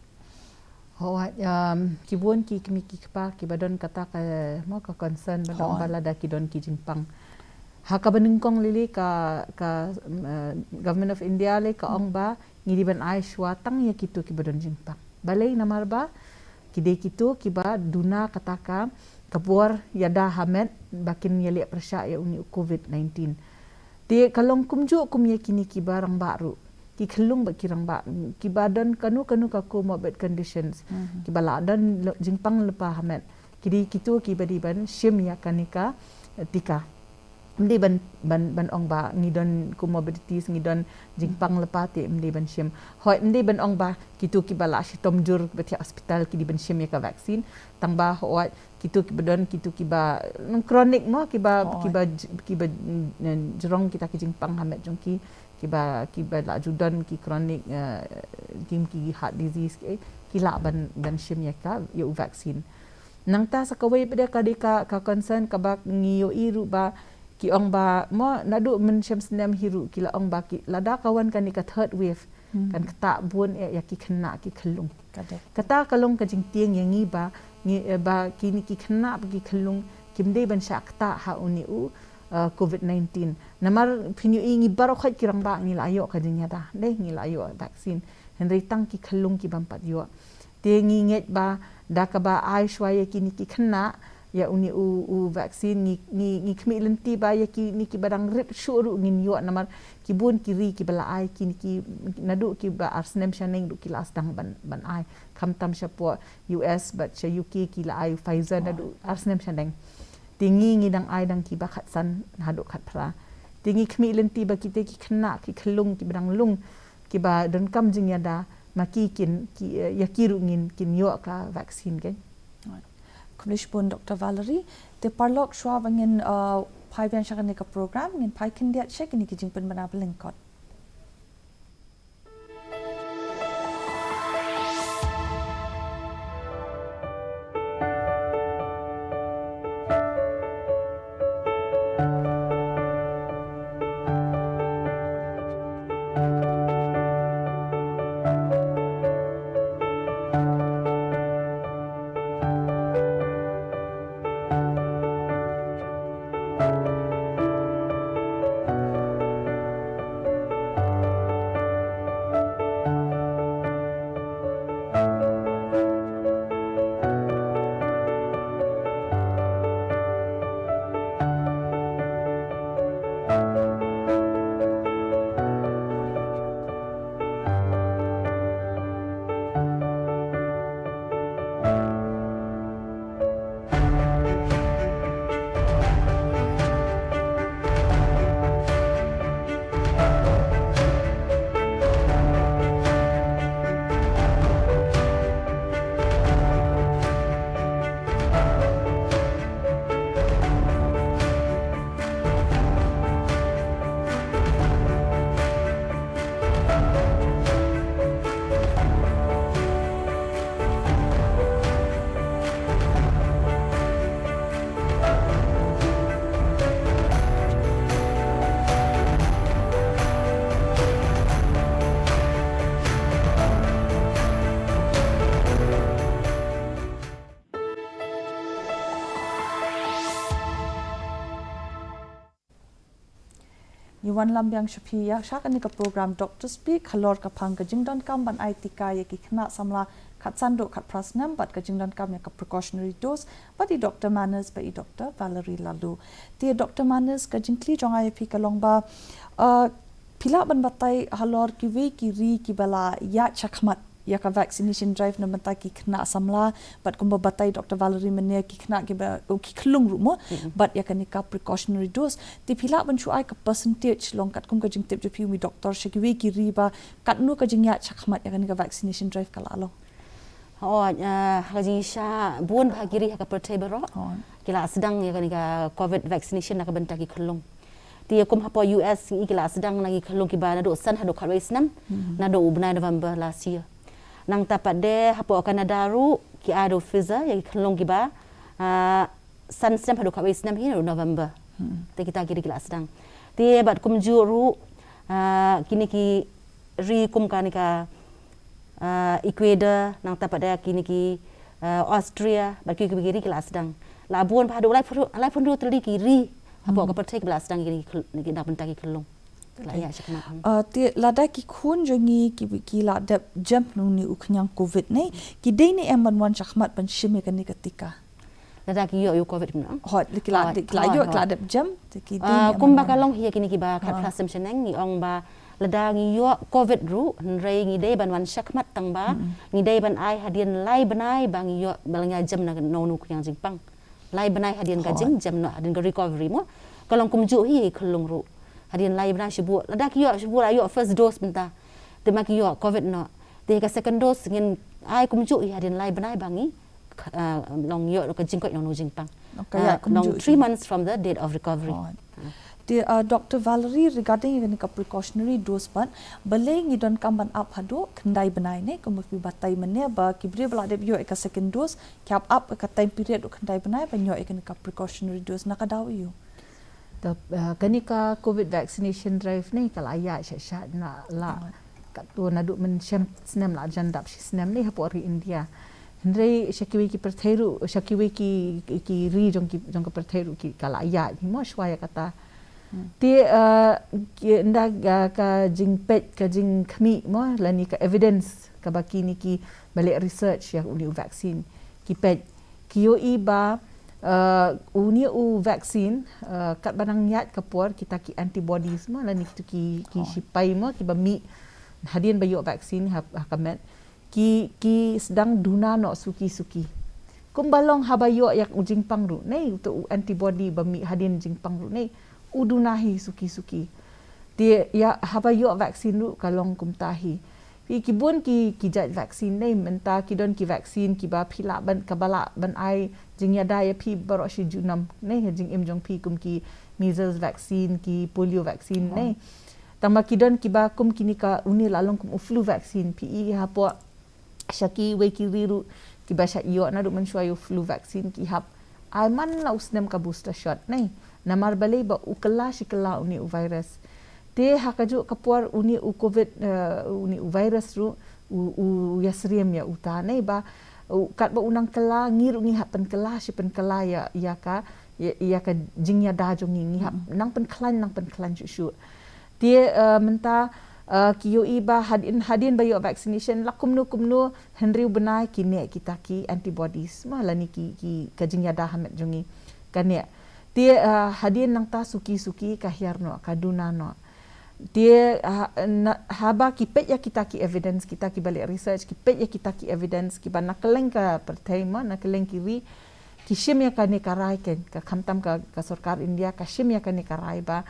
Hooid, um, ki bun ki kmie ki kpa kiba don kata ka, mo, ka concern ba don ba lada ki don ki jingpang. Ha kaba nyngkong lei lei ka, ka, um, uh, Government of India lei ka ong ba ngi dei ban ai shuwa tang ïa kito kiba don jingpang. Balei? Namar ba ki dei kito kiba duna kata ka, ka bor ïada ha met ba kin ïaleh pyrshah ïa une u covid nineteen. Te ka long kumjuh kum ïa kine kiba rangbah ruh, ki khyllung bad ki rangbah, kiba don kano kano ka comorbid conditions, kiba la don jingpang lypa ha met, ki dei kito kiba dei ban shim ïa kane ka, eh, tika. Ym dei ban, ban, ban ong ba ngi don comorbidities, ngi don jingpang lypa te ym dei ban shim. Hooid, ym dei ban ong ba kito kiba la shitom jur, kiba thiah hospital, ki dei ban shim ïa ka vaccine. Tang ba hooid, kito kiba don, kito kiba, mm, chronic mo, kiba, kiba, kiba, mm, jrong kita ki jingpang ha met jong ki, kiba, kiba la ju don ki chronic, eh, kim ki heart disease, eh, ki lah ban, ban shim ïa ka, ïa u vaccine. Nangta sa kawei pat de ka dei ka, ka concern kaba ngi ïohi ruh ba ki ong ba mo, naduh mynshem snem hi ruh ki la ong ba ki, lada ka wan kane ka third wave, kan ktah bun eh ïa ki khynnah ki khyllung. Kata ka long ka jingtieng ïa ngi ba ngi, eh, ba kine ki khynnah bad ki khyllung kim dei ban shah ktah ha une u, eh, covid nineteen. Namar phin ïohi ngi baroh khoit ki rangbah ngi la ïoh ka jingïada, dei, ngi la ïoh vaccine. Hynrei tang ki khyllung ki bym pat ïoh. Te ngi ngeit ba da kaba ai shuwa ïa kine ki khynnah ïa une u, u vaccine, ngi, ngi, ngi khmih lynti ba ïa kine kiba dang rit shuh ruh ngin ïoh, namar ki bun ki ri kiba la ai kine ki, naduh kiba ar snem shaneng ruh ki la sdang ban, ban ai. Khamtam shapoh U S bad sha U K ki la ai Pfizer naduh ar snem shaneng. Te ngi, ngi dang ai dang kiba khatsan haduh khatphra. Te ngi khmih lynti ba kita ki khynnah ki khyllung kiba dang lung, kiba donkam jingïada, ma ki kin, ki, eh, ïa ki ruh ngin, kin ïoh ka vaccine, kein. Khublei shibun Doctor Valerie. Te paralok, shuwa ba ngin, uh, phai biang sha kane ka program, ngin phai khyndiat sha kine ki jingpynbna ba lyngkot. Ngi wan lam biang sha phi ïa sha kane ka program Doctor Speak halor ka phang ka jingdonkam ban ai tika ïa ki khynnah samla khatsan haduh khatphra snem bad ka jingdonkam ïa ka precautionary dose bad i Doctor Manas bad i Doctor Valerie Laloo. Te Doctor Manas, ka jingkylli jong nga ïa phi ka long ba, uh, phi lah ban batai halor kiwei ki ri kiba la ïaid shakhmat ïa ka vaccination drive na bynta ki khynnah samla bad kumba batai Doctor Valerie mynne ki khynnah kiba, oh, ki khyllung ruh mo, bad ïa kane ka precautionary dose. Te phi lah ban shu ai ka percentage long katkum ka jingtip jong phi, umi doctor, sha kiwei ki ri ba katno ka jingïaid shakhmat ïa kane ka vaccination drive ka la long? Oh, eh, ha ka jingïaid bun bha ki ri ha ka pyrthei baroh. Oh. Ki la sdang ïa kane ka covid vaccination na ka bynta ki khyllung. Te kum hapoh U S ngi ki la sdang na ki khyllung kiba naduh san haduh khatwei snem, naduh u bnai November last year. Nangta pat de hapoh Canada ruh ki ai da u Pfizer ïa ki khyllung kiba, ah, san snem haduh khatwei snem hi naduh November. Te kita ki ri ki la sdang. Te bad kumjuh ruh, ah, kine ki ri kum kane ka, ah, Ecuador, nangta pat de kine ki, ah, Austria, bad ki, ki, ki ri ki la sdang. La bun bha haduh laiphew, laiphew hynriew tylli ki ri hapoh ka pyrthei kiba la sdang kine ki khyll-, ki na bynta ki khyllung. La ïaid shakhmat. Ah, te lada ki khun jong ngi ki, ki la dep jem na une u khñiang covid ne, ki dei ne em ban wan shakhmat ban shim ïa kane ka tika? Lada ki ïoh ïa u covid, no? Hooid, ki la, hooid, ki la ïoh, ki la dep jem, te ki dei ne em ban wan? Ah, kumba ka long hi ïa kine kiba khatphra snem shaneng, ngi ong ba lada ngi ïoh covid ruh, hynrei ngi dei ban wan shakhmat tang ba ngi dei ban ai hadien lai bnai ba ngi ïoh, ba la ngi jem na, na une u khñiang jingpang. Lai bnai hadien ka jingjem noh, hadien ka recovery mo. Ka long kumjuh hi ïa ki khyllung ruh. Hadien lai bnai shibun, lada ki ïoh shibun, la ïoh first dose mynta, te ma ki ïoh covid noh, te ka second dose ngin ai kumjuh hi hadien lai bnai ba ngi, ah, long ïoh ka jingkoit na une u jingpang. Ah, long three months from the date of recovery. Te, ah, Doctor Valerie, regarding ïa kane ka precautionary dose pat, balei ngi donkam ban ap haduh khyndai bnai ne, kumba phi batai mynne ba ki briew ba la dep ïoh ïa ka second dose ki hap ap ïa ka time period haduh khyndai bnai ban ïoh ïa kane ka precautionary dose, na ka daw aïu? Te, ah, kane ka covid vaccination drive ne ka la ïaid shah shah na la, katto naduh mynshem snem, la jan dap shi snem ne hapoh ri India. Hynrei sha kiwei ki pyrthei ruh, sha kiwei ki, ki, ki ri jong ki, jong ka pyrthei ruh ki, ka la ïaid hi mo shuwa ïa kata. Te, ah, ki, ynda, ah, ka jingpeit, ka jingkhmih mo, lane ka evidence kaba kine kiba leh research ïa une u vaccine ki peit, ki ïohi ba, ah, une u vaccine, ah, katba nang ïaid ka por, kita ki antibodies mo, lane kitu ki, ki shipai mo kiba mih hadien ba ïoh vaccine ha, ha ka met, ki, ki sdang duna noh suki suki. Kumba long haba ïoh ïa u jingpang ruh ne, uto u antibody ba mih hadien jingpang ruh ne, u duna hi suki suki. Te ïa haba ïoh vaccine ruh ka long kumta hi. Phi, ki bun ki, ki jait vaccine ne, mynta ki don ki vaccine kiba phi lah ban, kaba lah ban ai jingïada ïa phi baroh shi junom ne, ha jingim jong phi, kum ki measles vaccine, ki polio vaccine ne. Tangba ki don kiba kum kine ka, une la long kum u flu vaccine, phi i hapoh sha kiwei ki ri ruh kiba shah ïoh naduh mynshuwa ïa u flu vaccine ki hap ai man la u snem ka booster shot ne. Namar balei? Ba u kylla shi kylla une u virus. Te ha kajuh ka por une u covid, eh, une u virus ruh u, u ïasyriem ïa uta ne, ba u, katba u nang kylla, ngi ruh ngi hap pynkylla shi pynkylla ïa, ïa ka, ïa, ïa ka jingïada jong ngi, ngi hap nang pynkhlaiñ, nang pynkhlaiñ shuh shuh. Te, eh, mynta, eh, ki ïohi ba hadien, hadien ba ïoh vaccination la kumno kumno hynriew bnai ki neh kita ki antibodies mo, lane ki, ki, ka jingïada ha met jong ngi ka neh. Te, eh, hadien nangta suki suki ka hiar noh, ka duna noh. Te, eh, na, haba ki peit ïa kita ki evidence, kita kiba leh research ki peit ïa kita ki evidence kiba na kylleng ka pyrthei mo, na kylleng ki ri, ki shim ïa kane ka rai, ka, ka khamtam ka, ka sorkar India ka shim ïa kane ka rai ba,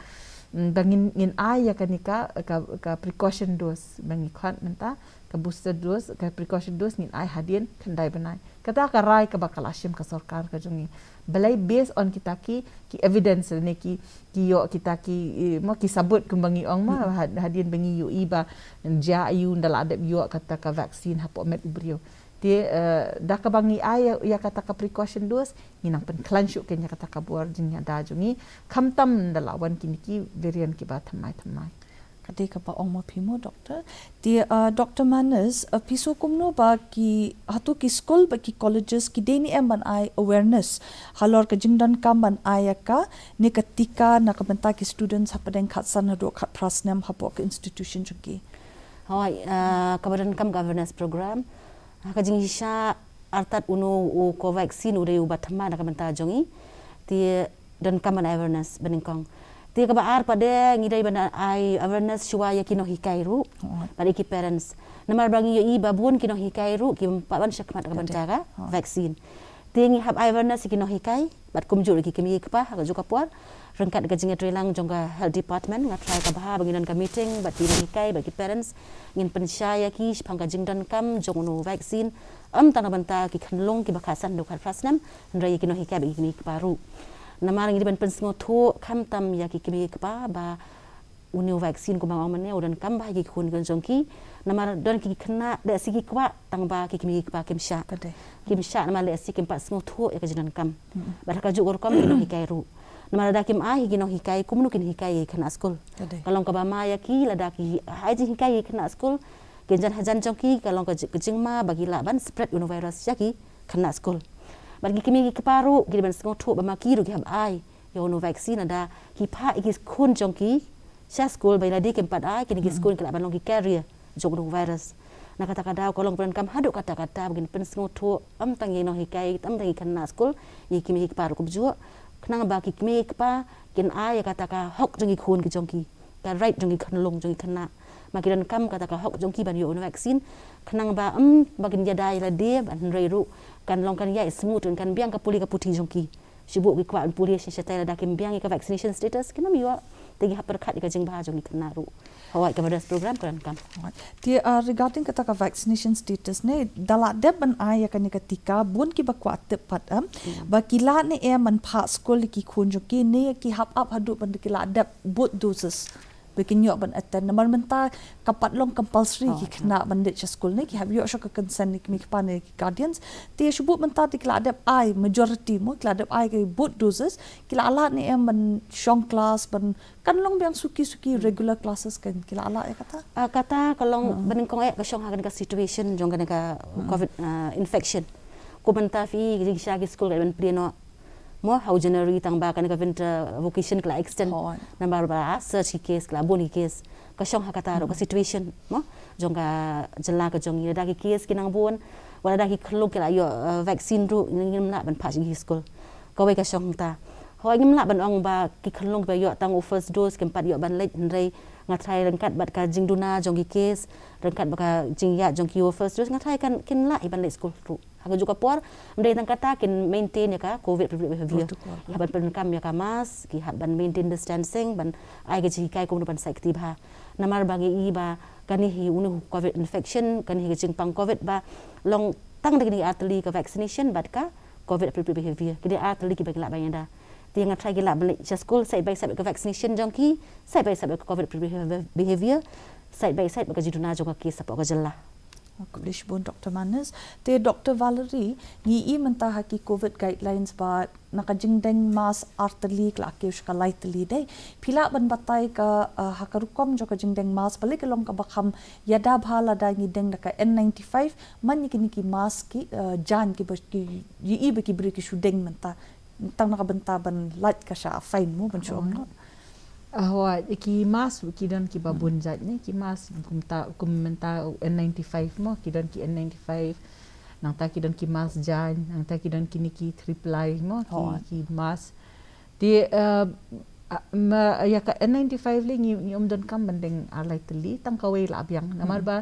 mm, ba ngin, ngin ai ïa kane ka, ka, ka precaution dose ba ngi khot mynta, ka booster dose, ka precaution dose ngin ai hadien khyndai bnai. Kata ka rai kaba ka la shim ka sorkar ka jong ngi. Balei? Based on kita ki, ki evidence ne ki, ki ïoh kita ki, eh, mo ki sabut kumba ngi ong mo, had-, hadien ba ngi ïohi ba jia aïu ynda la dep ïoh kata ka vaccine hapoh met u briew. Te, eh, da kaba ngi ai ïa, ïa kata ka precaution dose, ngi nang pynkhlaiñ shuh kein ïa kata ka bor jingïada jong ngi, khamtam ynda la wan kine ki variant kiba thymmai thymmai. Ka dei kaba ong ma phi mo, Doctor. Te, uh, Doctor Manas, uh, phi sngew kumno ba ki, hato ki skul bad ki colleges ki dei ne em ban ai awareness halor ka jingdonkam ban ai ïa kane ka tika na ka bynta ki students hapdeng khatsan haduh khatphra snem hapoh ka institution jong ki? Hooid, uh, kaba donkam ka awareness program. Ha ka jingshisha artat uno u Covaxin u dei uba thymmai na ka bynta jong ngi. Te donkam ban ai awareness ba nyngkong. Te kaba ar pat de ngi dei ban ai awareness shuwa ïa ki nonghikai ruh. Oh. Bad ïa ki parents. Namar ba ngi ïohi ba bun ki nonghikai ruh kim pat wan shakhmat ka bynta ka vaccine. Te ngi hap ai awareness ïa ki nonghikai bad kumjuh ïa ki kmie ki kpa ha kajuh ka por. Ryngkat ka jingïatreilang jong ka health department nga trai ka bha ba ngi don ka meeting bad ki nonghikai bad ki parents ngin pynshai ïa ki shaphang ka jingdonkam jong une u vaccine. Ym tang na bynta ki khunlung kiba khatsan haduh khatphra snem, hynrei ïa ki nonghikai bad ki kmie ki kpa ruh. Namar ngi dei ban pynsngewthuh khamtam ïa ki kmie ki kpa ba une u vaccine kumba nga ong mynne u donkam bha ïa ki khun jong ki. Namar don ki khynnah lehse ki kwah tang ba ki kmie ki kpa kim shah. Ka dei. Kim shah namar lehse kim pat sngewthuh ïa ka jingdonkam. Mm-mm. Bad ha kajuh ka rukom ki nonghikai ruh. Namar lada kim ai ïa ki nonghikai kumno kin hikai ïa ki khynnah skul. Ka dei. Ka long kaba ma ïa ki lada ki ai jinghikai ïa ki khynnah skul. Ki jan hajan jong ki ka long ka ji-, ka jingma ba ki lah ban spread une u virus ïa ki khynnah skul. Bad ki kmie ki kpa ruh ki dei ban sngewthuh ba ma ki ruh ki hap ai ïa une u vaccine lada ki phah ïa ki khun jong ki sha skul ba lada kim pat ai kine ki skul ki lah ban long ki carrier jong une u virus. Na kata ka daw ka long ba donkam haduh katta katta ba ngin pynsngewthuh ym tang ïa ki nonghikai ym tang ïa ki khynnah skul ïa ki kmie ki kpa ruh kumjuh. Khnang ba ki kmie ki kpa kin ai ïa kata ka hok jong ki khun ki jong ki. Ka right jong ki khunlung jong ki khynnah. Ma ki donkam kata ka hok jong ki ban ïoh une u vaccine. Khnang ba ym ba kin ïada ïa lade ban hynrei ruh kan long kan ïai smooth kan biang ka pule ka puthi jong ki. Shu buh ki kwah ban pule shisha tai lada kim biang ïa ka vaccination status kin ym ïoh. Te ngi hap pyrkhat ïa ka jingbha jong ki khynnah ruh. Hooid ka awareness program ka donkam. Te, uh, regarding kata ka vaccination status ne, da lah dep ban ai ïa kane ka tika, bun kiba kwah tip pat em, ba ki lah ne em ban phah skul ïa ki khun jong ki ne ki hap ap haduh ban ki lah dep both doses. Ba kin ïoh ban attend. Namar mynta ka pat long compulsory ki khynnah ban leit sha skul ne, ki hap ïoh shuh ka consent ne ki kmie ki kpa ne ki guardians. Te shu buh mynta te ki lah dep ai majority mo, ki lah dep ai ki both doses, ki lah lah ne em ban shong class ban kan long biang suki suki regular classes kan ki lah lah ïa kata. Ah, kata ka long ba nyngkong eh ka shong ha kane ka situation jong kane ka covid, ah, infection. Ko mynta phi jingshisha ki skul ka dei ban plie noh mo ha u January tang ba kane ka winter vacation ka la extend. Namar ba surge ki case ka la bun ki case ka shong ha kata ruh ka situation mo jong ka jylla ka jong ngi lada ki case ki nang bun wat lada ki khunlung ki la ïoh, eh, vaccine ruh ngim lah ban phah sha ki skul. Kawei ka shong ta. Hooid ngim lah ban ong ba ki khunlung ba ïoh tang u first dose kim pat ïoh ban leit hynrei nga tharai ryngkat bad ka jingduna jong ki case ryngkat bad ka jingïaid jong ki u first dose nga tharai kan kin lah hi ban leit skul ruh. Ha kajuh ka por ym dei tang kata kin maintain ïa ka covid appropriate behavior. Ki hap ban pyndonkam ïa ka mask ki hap ban maintain distancing ban ai ka jinghikai kumno ban sait kti bha. Namar ba ngi i ba kane hi une u covid infection kane hi ka jingpang covid ba long tang da kine ar tylli ka vaccination bad ka covid appropriate behavior. Kine ar tylli kiba ngi lah ban ïada. Te nga tharai ki lah ban leit sha skul side by side bad ka vaccination jong ki side by side bad ka covid appropriate behavior side by side bad ka jingduna jong ka case hapoh ka jylla. Khublei shibun Doctor Manas. Te Doctor Valerie, ngi i mynta ha ki covid guidelines ba na ka jingdeng mask ar tylli ka la kiew sha ka lai tylli dei. Phi lah ban batai ka, ah, ha ka rukom jong ka jingdeng mask balei ka long kaba kham ïada bha lada ngi deng da ka N ninety-five man ïa kine ki mask ki, ah, jaiñ kiba ki ïohi ba ki briew ki shu deng mynta tang na ka bynta ban lait ka sha fine mo ban shu ong noh. Ah, hooid, ki mask ki don kiba bun jait ne, ki mask kum ta, kum mynta N ninety-five mo, ki don ki N ninety-five, nangta ki don ki mask jaiñ, nangta ki don kine ki three ply mo, ki, ki mask. Te, eh, ah, ma, ïa ka N ninety-five lei ngi, ngi ym donkam ban deng ar lai tylli, tang kawei lah biang. Namar ba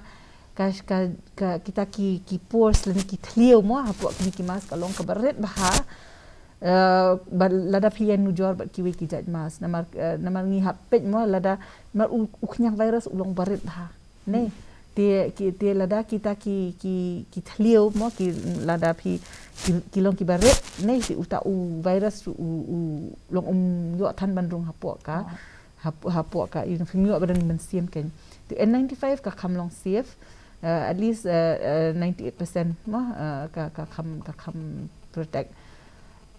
ka, ka, ka, kita ki, ki pores lane ki thliew mo, hapoh kine ki mask ka long kaba rit bha. Eh, ba lada phi ïanujor bad kiwei ki jait mask namar, eh, namar ngi hap peit mo lada namar u, u khñiang virus u long barit bha ne. Te ki, te lada kita ki, ki, ki thliew mo ki lada phi ki, ki long kiba rit ne te uta u virus u, u long um ïoh than ban rung hapoh ka. Hapoh, hapoh ka, you know, phim ïoh ba dang mynsiem kan. Te N ninety-five ka kham long safe, eh, at least, eh, eh, ninety-eight percent mo, eh, ka, ka kham, ka kham protect.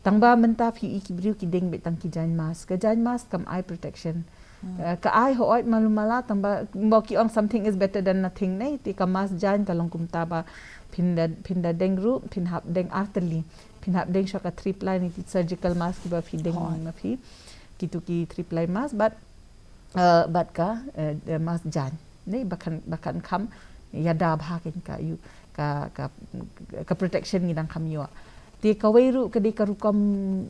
Tang ba mynta phi i ki briew ki deng beit tang ki jaiñ mask. Ka jaiñ mask kam ai protection. Hmm. Eh, ka ai hooid malu mala, tang ba mo ki ong something is better than nothing ne. Te ka mask jaiñ ka long kumta ba phin da, phin da deng ruh, phin hap deng artylli. Phin hap deng sha ka three ply ne ki surgical mask kiba phi deng ma phi. Kitu ki three ply mask, but, eh, but ka, eh, mask jaiñ. Ne, ba kan, ba kan kham ïada bha kein ka ïoh, ka, ka, ka protection ngi dang kham ïoh. Te kawei ruh ka dei ka rukom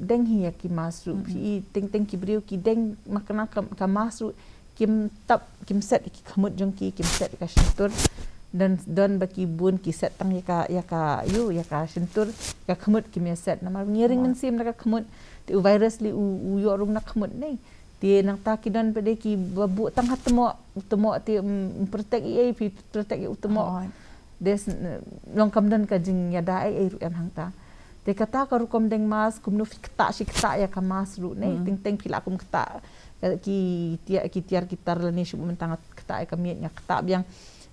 deng hi ïa ki mask ruh. Hmm. Phi i teng teng ki briew ki deng ma kane ka, ka mask ruh kim tap, kim set ki khmut jong ki, kim set ka shyntur. Don, don ba ki bun ki set tang ïa ka, ïa ka, ïoh, ïa ka shyntur, ka khmut kim ïa set. Namar ngi ring mynsiem na ka khmut. Te u virus lei u, u ïoh rung na khmut ne. Te nangta ki don pat de kiba buh tang ha tmoh, u tmoh te, mm, protect ei ei, phi protect ïa u tmoh. Hooid. Des, mm, long kam don ka jingïada ei ei ruh em hangta. Te kata ka rukom deng mask, kumno phi ktah shi ktah ïa ka mask ruh ne. Hmm. Teng teng phi lah kum ktah, eh, ki tiar, ki tiar ki tar lane shu mynta nga ktah ïa ka miej, nga ktah biang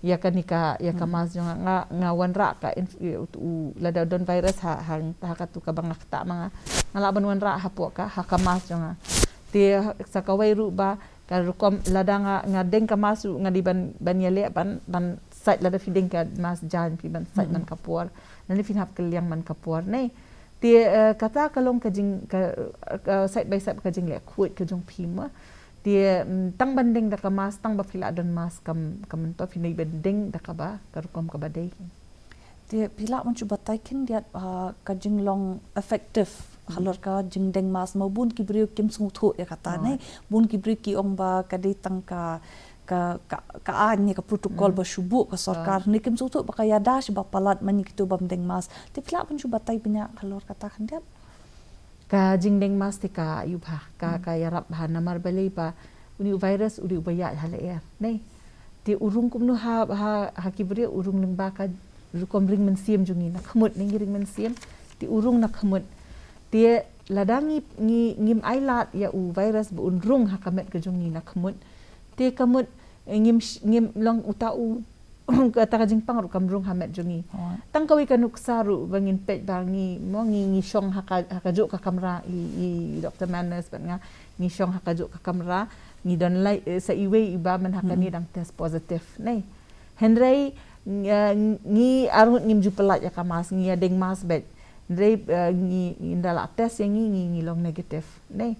ïa kane ka, ïa ka mask jong nga, nga, nga wanrah ka inf-, u, u, lada don virus ha, ha, ha katu kaba nga ktah ma nga. Nga lah ban wanrah hapoh ka, ha ka mask jong nga. Te sa kawei ruh ba ka rukom lada nga, nga deng ka mask ruh nga dei ban, ban ïaleh ban, ban sait lada phi deng ka mask jaiñ phi ban sait man ka por. Lane phin hap kylliang man ka por ne. Te, eh, kata ka long ka jing, ka, ka side by side ka jingleh khuid ka jong phi mo. Te, mm, tang ban deng da ka mask, tang ba phi lah don mask kam, kam myntoi phin dei ban deng da kaba, ka rukom kaba dei. Te phi lah ban shu batai khyndiat, ah, ka jinglong effective halor ka jingdeng mask mo, bun ki briew kim sngewthuh ïa kata ne. Bun ki briew ki ong ba ka dei tang ka, ka, ka, ka aiñ ne ka protocol ba shu buh ka sorkar. Ne kim sngewthuh ba ka ïada shi ba palat man ïa kitu bym deng mask. Te phi lah ban shu batai bniah halor kata khyndiat. Ka jingdeng mask te ka ïoh bha, ka, ka ïarap bha namar balei ba une u virus u dei uba ïaid ha lyer ne. Te u rung kumno ha, ha, ha ki briew, u rung lyngba ka rukom ring mynsiem jong ngi na khmut ne, ngi ring mynsiem. Te u rung na khmut. Te lada ngi, ngi, ngim ailad ïa u virus ba un rung ha ka met ka jong ngi na khmut. Te ka mut, eh, ngim sh-, ngim long uta u kata ka jingpang ruh kam rung ha met jong ngi. Tang kawei ka nuksa ruh ba ngin peit ba ngi mo, ngi, ngi shong ha ka, ha kajuh ka kamra, i, i Doktor Manus bad nga, ngi shong ha kajuh ka kamra, ngi don lai, eh, sa iwei iba man ha kane dang test positive ne. Hynrei, eh, ngi arngut ngim ju pyllait ïa ka mask, ngi ïa deng mask beit. Hynrei, eh, ngi, ngi da la test ïa ngi, ngi, ngi long negative ne.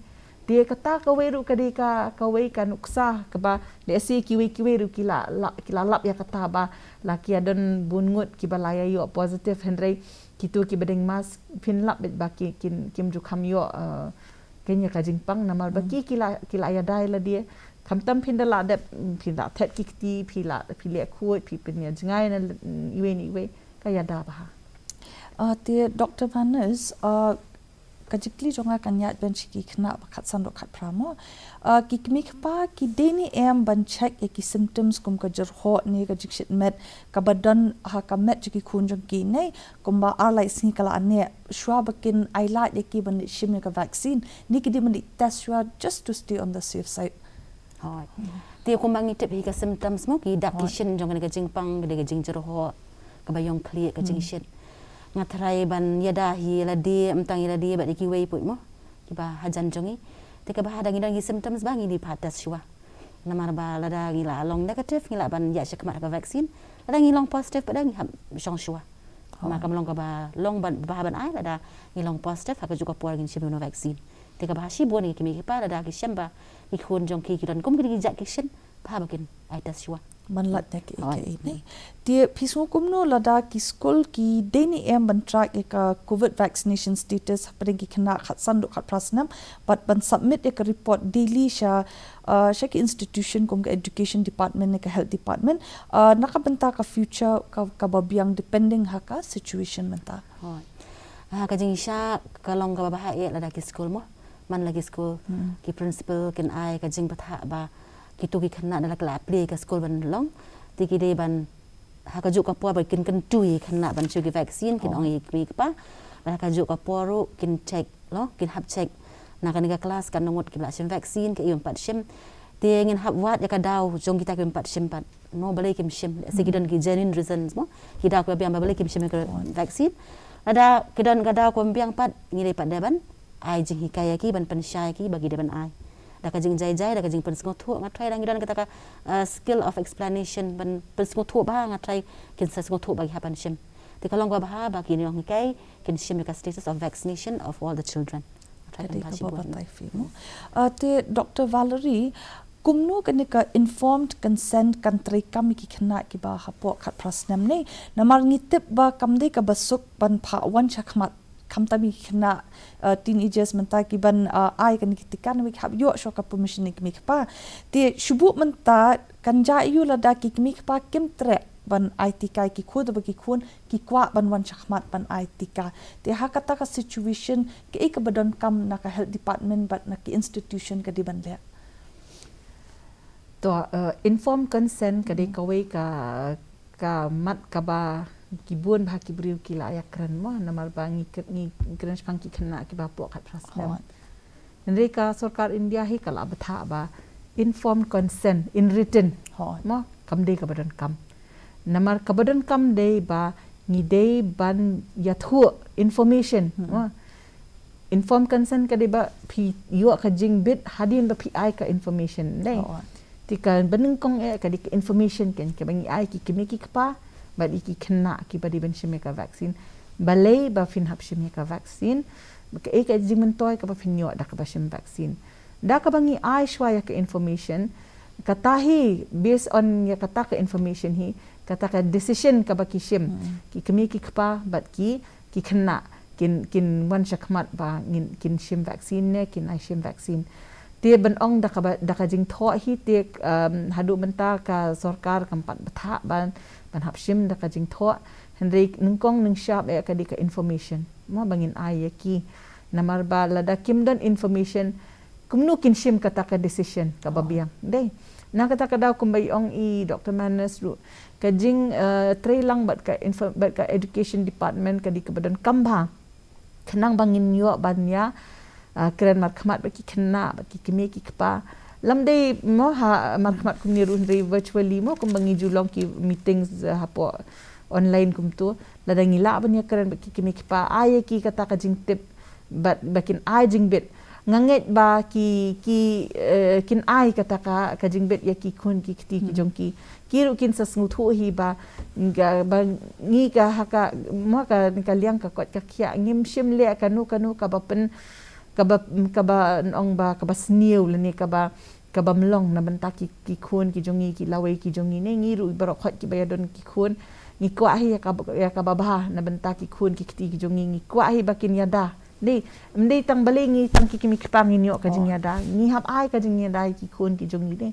Te kata kawei ruh ka dei ka, kawei ka nuksa kaba lehse kiwei kiwei ruh ki la, la, ki la lap ïa kata ba la ki ïa don bun ngut kiba la ïa ïoh positive, hynrei kitu kiba deng mask phin lap beit ba ki, kin, kim ju kham ïoh, eh, kane ka jingpang namar ba ki, ki la, ki la ïada ïa lade. Khamtam phin da la dep, phin la thet ki kti, phi la, phi leh khuid, phi pynïajngai na, mm, iwei na iwei, ka ïada bha. Ah, te Doktor Manus, ah, ka jingkylli jong nga kan ïaid ban sha ki khynnah ba khatsan haduh khatphra mo. Ah, ki kmie kpa ki dei ne em ban check ïa ki symptoms kum ka jyrhoh ne ka jingshit met kaba don ha ka met jong ki khun jong ki ne, kumba ar lai sngi ka la neh, shuwa ba kin ailad ïa ki ban leit shim ïa ka vaccine, ne ki dei ban leit test shuwa just to stay on the safe side. Hooid. Te kumba ngi tip hi ka symptoms mo, ki dak ki shin jong kane ka jingpang, ka dei ka jingjyrhoh, kaba ïong khlieh, ka jingshit. Nga tharai ban ïada hi ïa lade, ym tang ïa lade bad ïa kiwei pat mo, kiba hajan jong ngi. Te kaba ha da ngi don ki symptoms ba ngi dei ban test shuwa. Namar ba lada ngi la long negative, ngi lah ban ïaid shakhmat ha ka vaccine. Lada ngi long positive pat da ngi hap shong shuwa. Namar kam long kaba long ban, ba ban ai, lada ngi long positive ha kajuh ka por ngin shim ïa une u vaccine. Te kaba ha shibun ki kmie ki kpa lada ki shem ba ki khun jong ki ki don kum kine ki jait ki shin, bha ba kin ai test shuwa. Ban lait ïa ki, ki, ne. Te phi sngew kumno lada ki skul ki dei ne em ban track ïa ka covid vaccination status hapdeng ki khynnah khatsan haduh khatphra snem, bad ban submit ïa ka report daily sha, ah, sha ki institution kum ka education department ne ka health department, ah, na ka bynta ka future ka, kaba biang depending ha ka situation mynta. Hooid. Ha ka jingshisha ka long kaba bha eh lada ki skul mo. Man la ki skul, ki principal kin ai ka jingbthah ba kitu ki khynnah da la ki la plie ka skul ban long, te ki dei ban ha kajuh ka por ba kin kyntu ïa ki khynnah ban shu ki vaccine, kin ong ïa ki kmie ki kpa. Bad ha kajuh ka por ruh kin check, lo, kin hap check na kane ka class katno ngut kiba la shim vaccine, kaei ym pat shim. Te ngin hap wad ïa ka daw jong kita ki ym pat shim pat. Mo, balei kim shim? Lehse ki don ki genuine reasons mo. Ki daw kiba biang ba balei kim shim ïa ka vaccine. Lada ki don ka daw kumbiang pat, ngi dei pat dei ban ai jinghikai ïa ki, ban pynshai ïa ki ba ki dei ban ai. Da ka jingjai jai, da ka jingpynsngewthuh, nga tharai da ngi don kata ka uh, skill of explanation, ban pynsngewthuh bha, nga tharai kin sa sngewthuh ba ki hap ban shim. Te ka long kaba bha ba ki nonghikai kin shim ïa ka status of vaccination of all the children. Nga tharai kan bha shibun. Uh, te Doctor Valerie, kumno kane ka informed consent kan treikam ïa ki khynnah kiba hapoh khatphra snem ne? Namar ngi tip ba kam dei kaba suk ban phah wan shakhmat, khamtam ïa ki khynnah uh, teenagers mynta ki ban uh, ai kane ka tika namar ki hap ïoh shuwa ka permission ïa ki mei ki pa. Te shu buh mynta kan jia ïa u lada ki mei ki pa kim treh ban ai tika ïa ki khun, ba ki khun ki kwah ban wan shakhmat ban ai tika. Te ha kata ka situation kaei kaba donkam na ka health department bad na ki institution ka dei ban leh? To, uh, informed consent ka dei kawei ka, ka mat kaba ki bun bha ki briew ki la ïakren mo, namar ba ngi kren, ngi kren shaphang ki khynnah kiba hapoh khatphra snem. Hooid. Hynrei ka sorkar India hi ka la bthah ba informed consent in written. Hooid. Mo, kam dei kaba donkam. Namar kaba donkam dei ba ngi dei ban ïathuh information. Hmm. Mo, informed consent ka dei ba phi ïoh ka jingbit hadien ba phi ai ka information. Dei. Hooid. Te kaba nyngkong eh ka dei ka information kan, kaba ngi ai ki kmie ki kpa bad ïa ki khynnah kiba dei ban shim ïa ka vaccine. Balei ba phin hap shim ïa ka vaccine? Kaei ka jingmyntoi kaba phin ïoh da kaba shim vaccine? Da kaba ngi ai shuwa ïa ka information, kata hi, based on ïa kata ka information hi, kata ka decision kaba ki shim, hmm, ki kmie ki kpa bad ki, ki khynnah kin, kin wan shakhmat ba ngin, kin shim vaccine ne kin ai shim vaccine. Te ban ong da kaba, da ka jingthoh hi te, um, haduh mynta ka sorkar kam pat bthah ban, ban hap shim da ka jingthoh. Hynrei nyngkong nyngshap eh ka dei ka information mo ba ngin ai ïa ki. Namar ba lada kim don information, kumno kin shim kata ka decision kaba biang. Dei. Na kata ka daw kumba i ong i Doctor Manus ruh, ka jing, uh, treilang bad ka info, bad ka education department ka dei kaba donkam bha. Khnang ba ngin ïoh ban ïa, uh, kren markhmat bad ki khynnah bad ki kmie ki kpa. Lymda mo ha markhmat kumne ruh hynrei virtually mo kumba ngi ju long ki meetings, uh, hapoh online kumto. Lada ngi lah ban ïa kren bad ki kmie ki kpa, ai ïa ki kata ka jingtip bad ba kin ai jingbit. Nga ngeit ba ki, ki, uh, kin ai kata ka, ka jingbit ïa ki khun ki kti ki jong ki. Ki ruh kin sa sngewthuh hi ba, ba ngi ka ha ka, mo ka, ka liang ka koit ka khiah ngim shym leh kano kano kaba pyn, kaba, kaba ong ba, kaba sniew lane kaba, kaba mlong na bynta ki, ki khun ki jong ngi, ki lawei ki jong ngi ne. Ngi ruh baroh khoit kiba ïadon ki khun, ngi kwah hi ïa kaba, ïa kaba bha na bynta ki khun ki kti ki jong ngi. Ngi kwah hi ba kin ïada. Dei, ym dei tang balei ngi tang ki kmie ki kpa ngin ïoh ka jingïada. Ngi hap ai ka jingïada ïa ki khun ki jong ngi dei.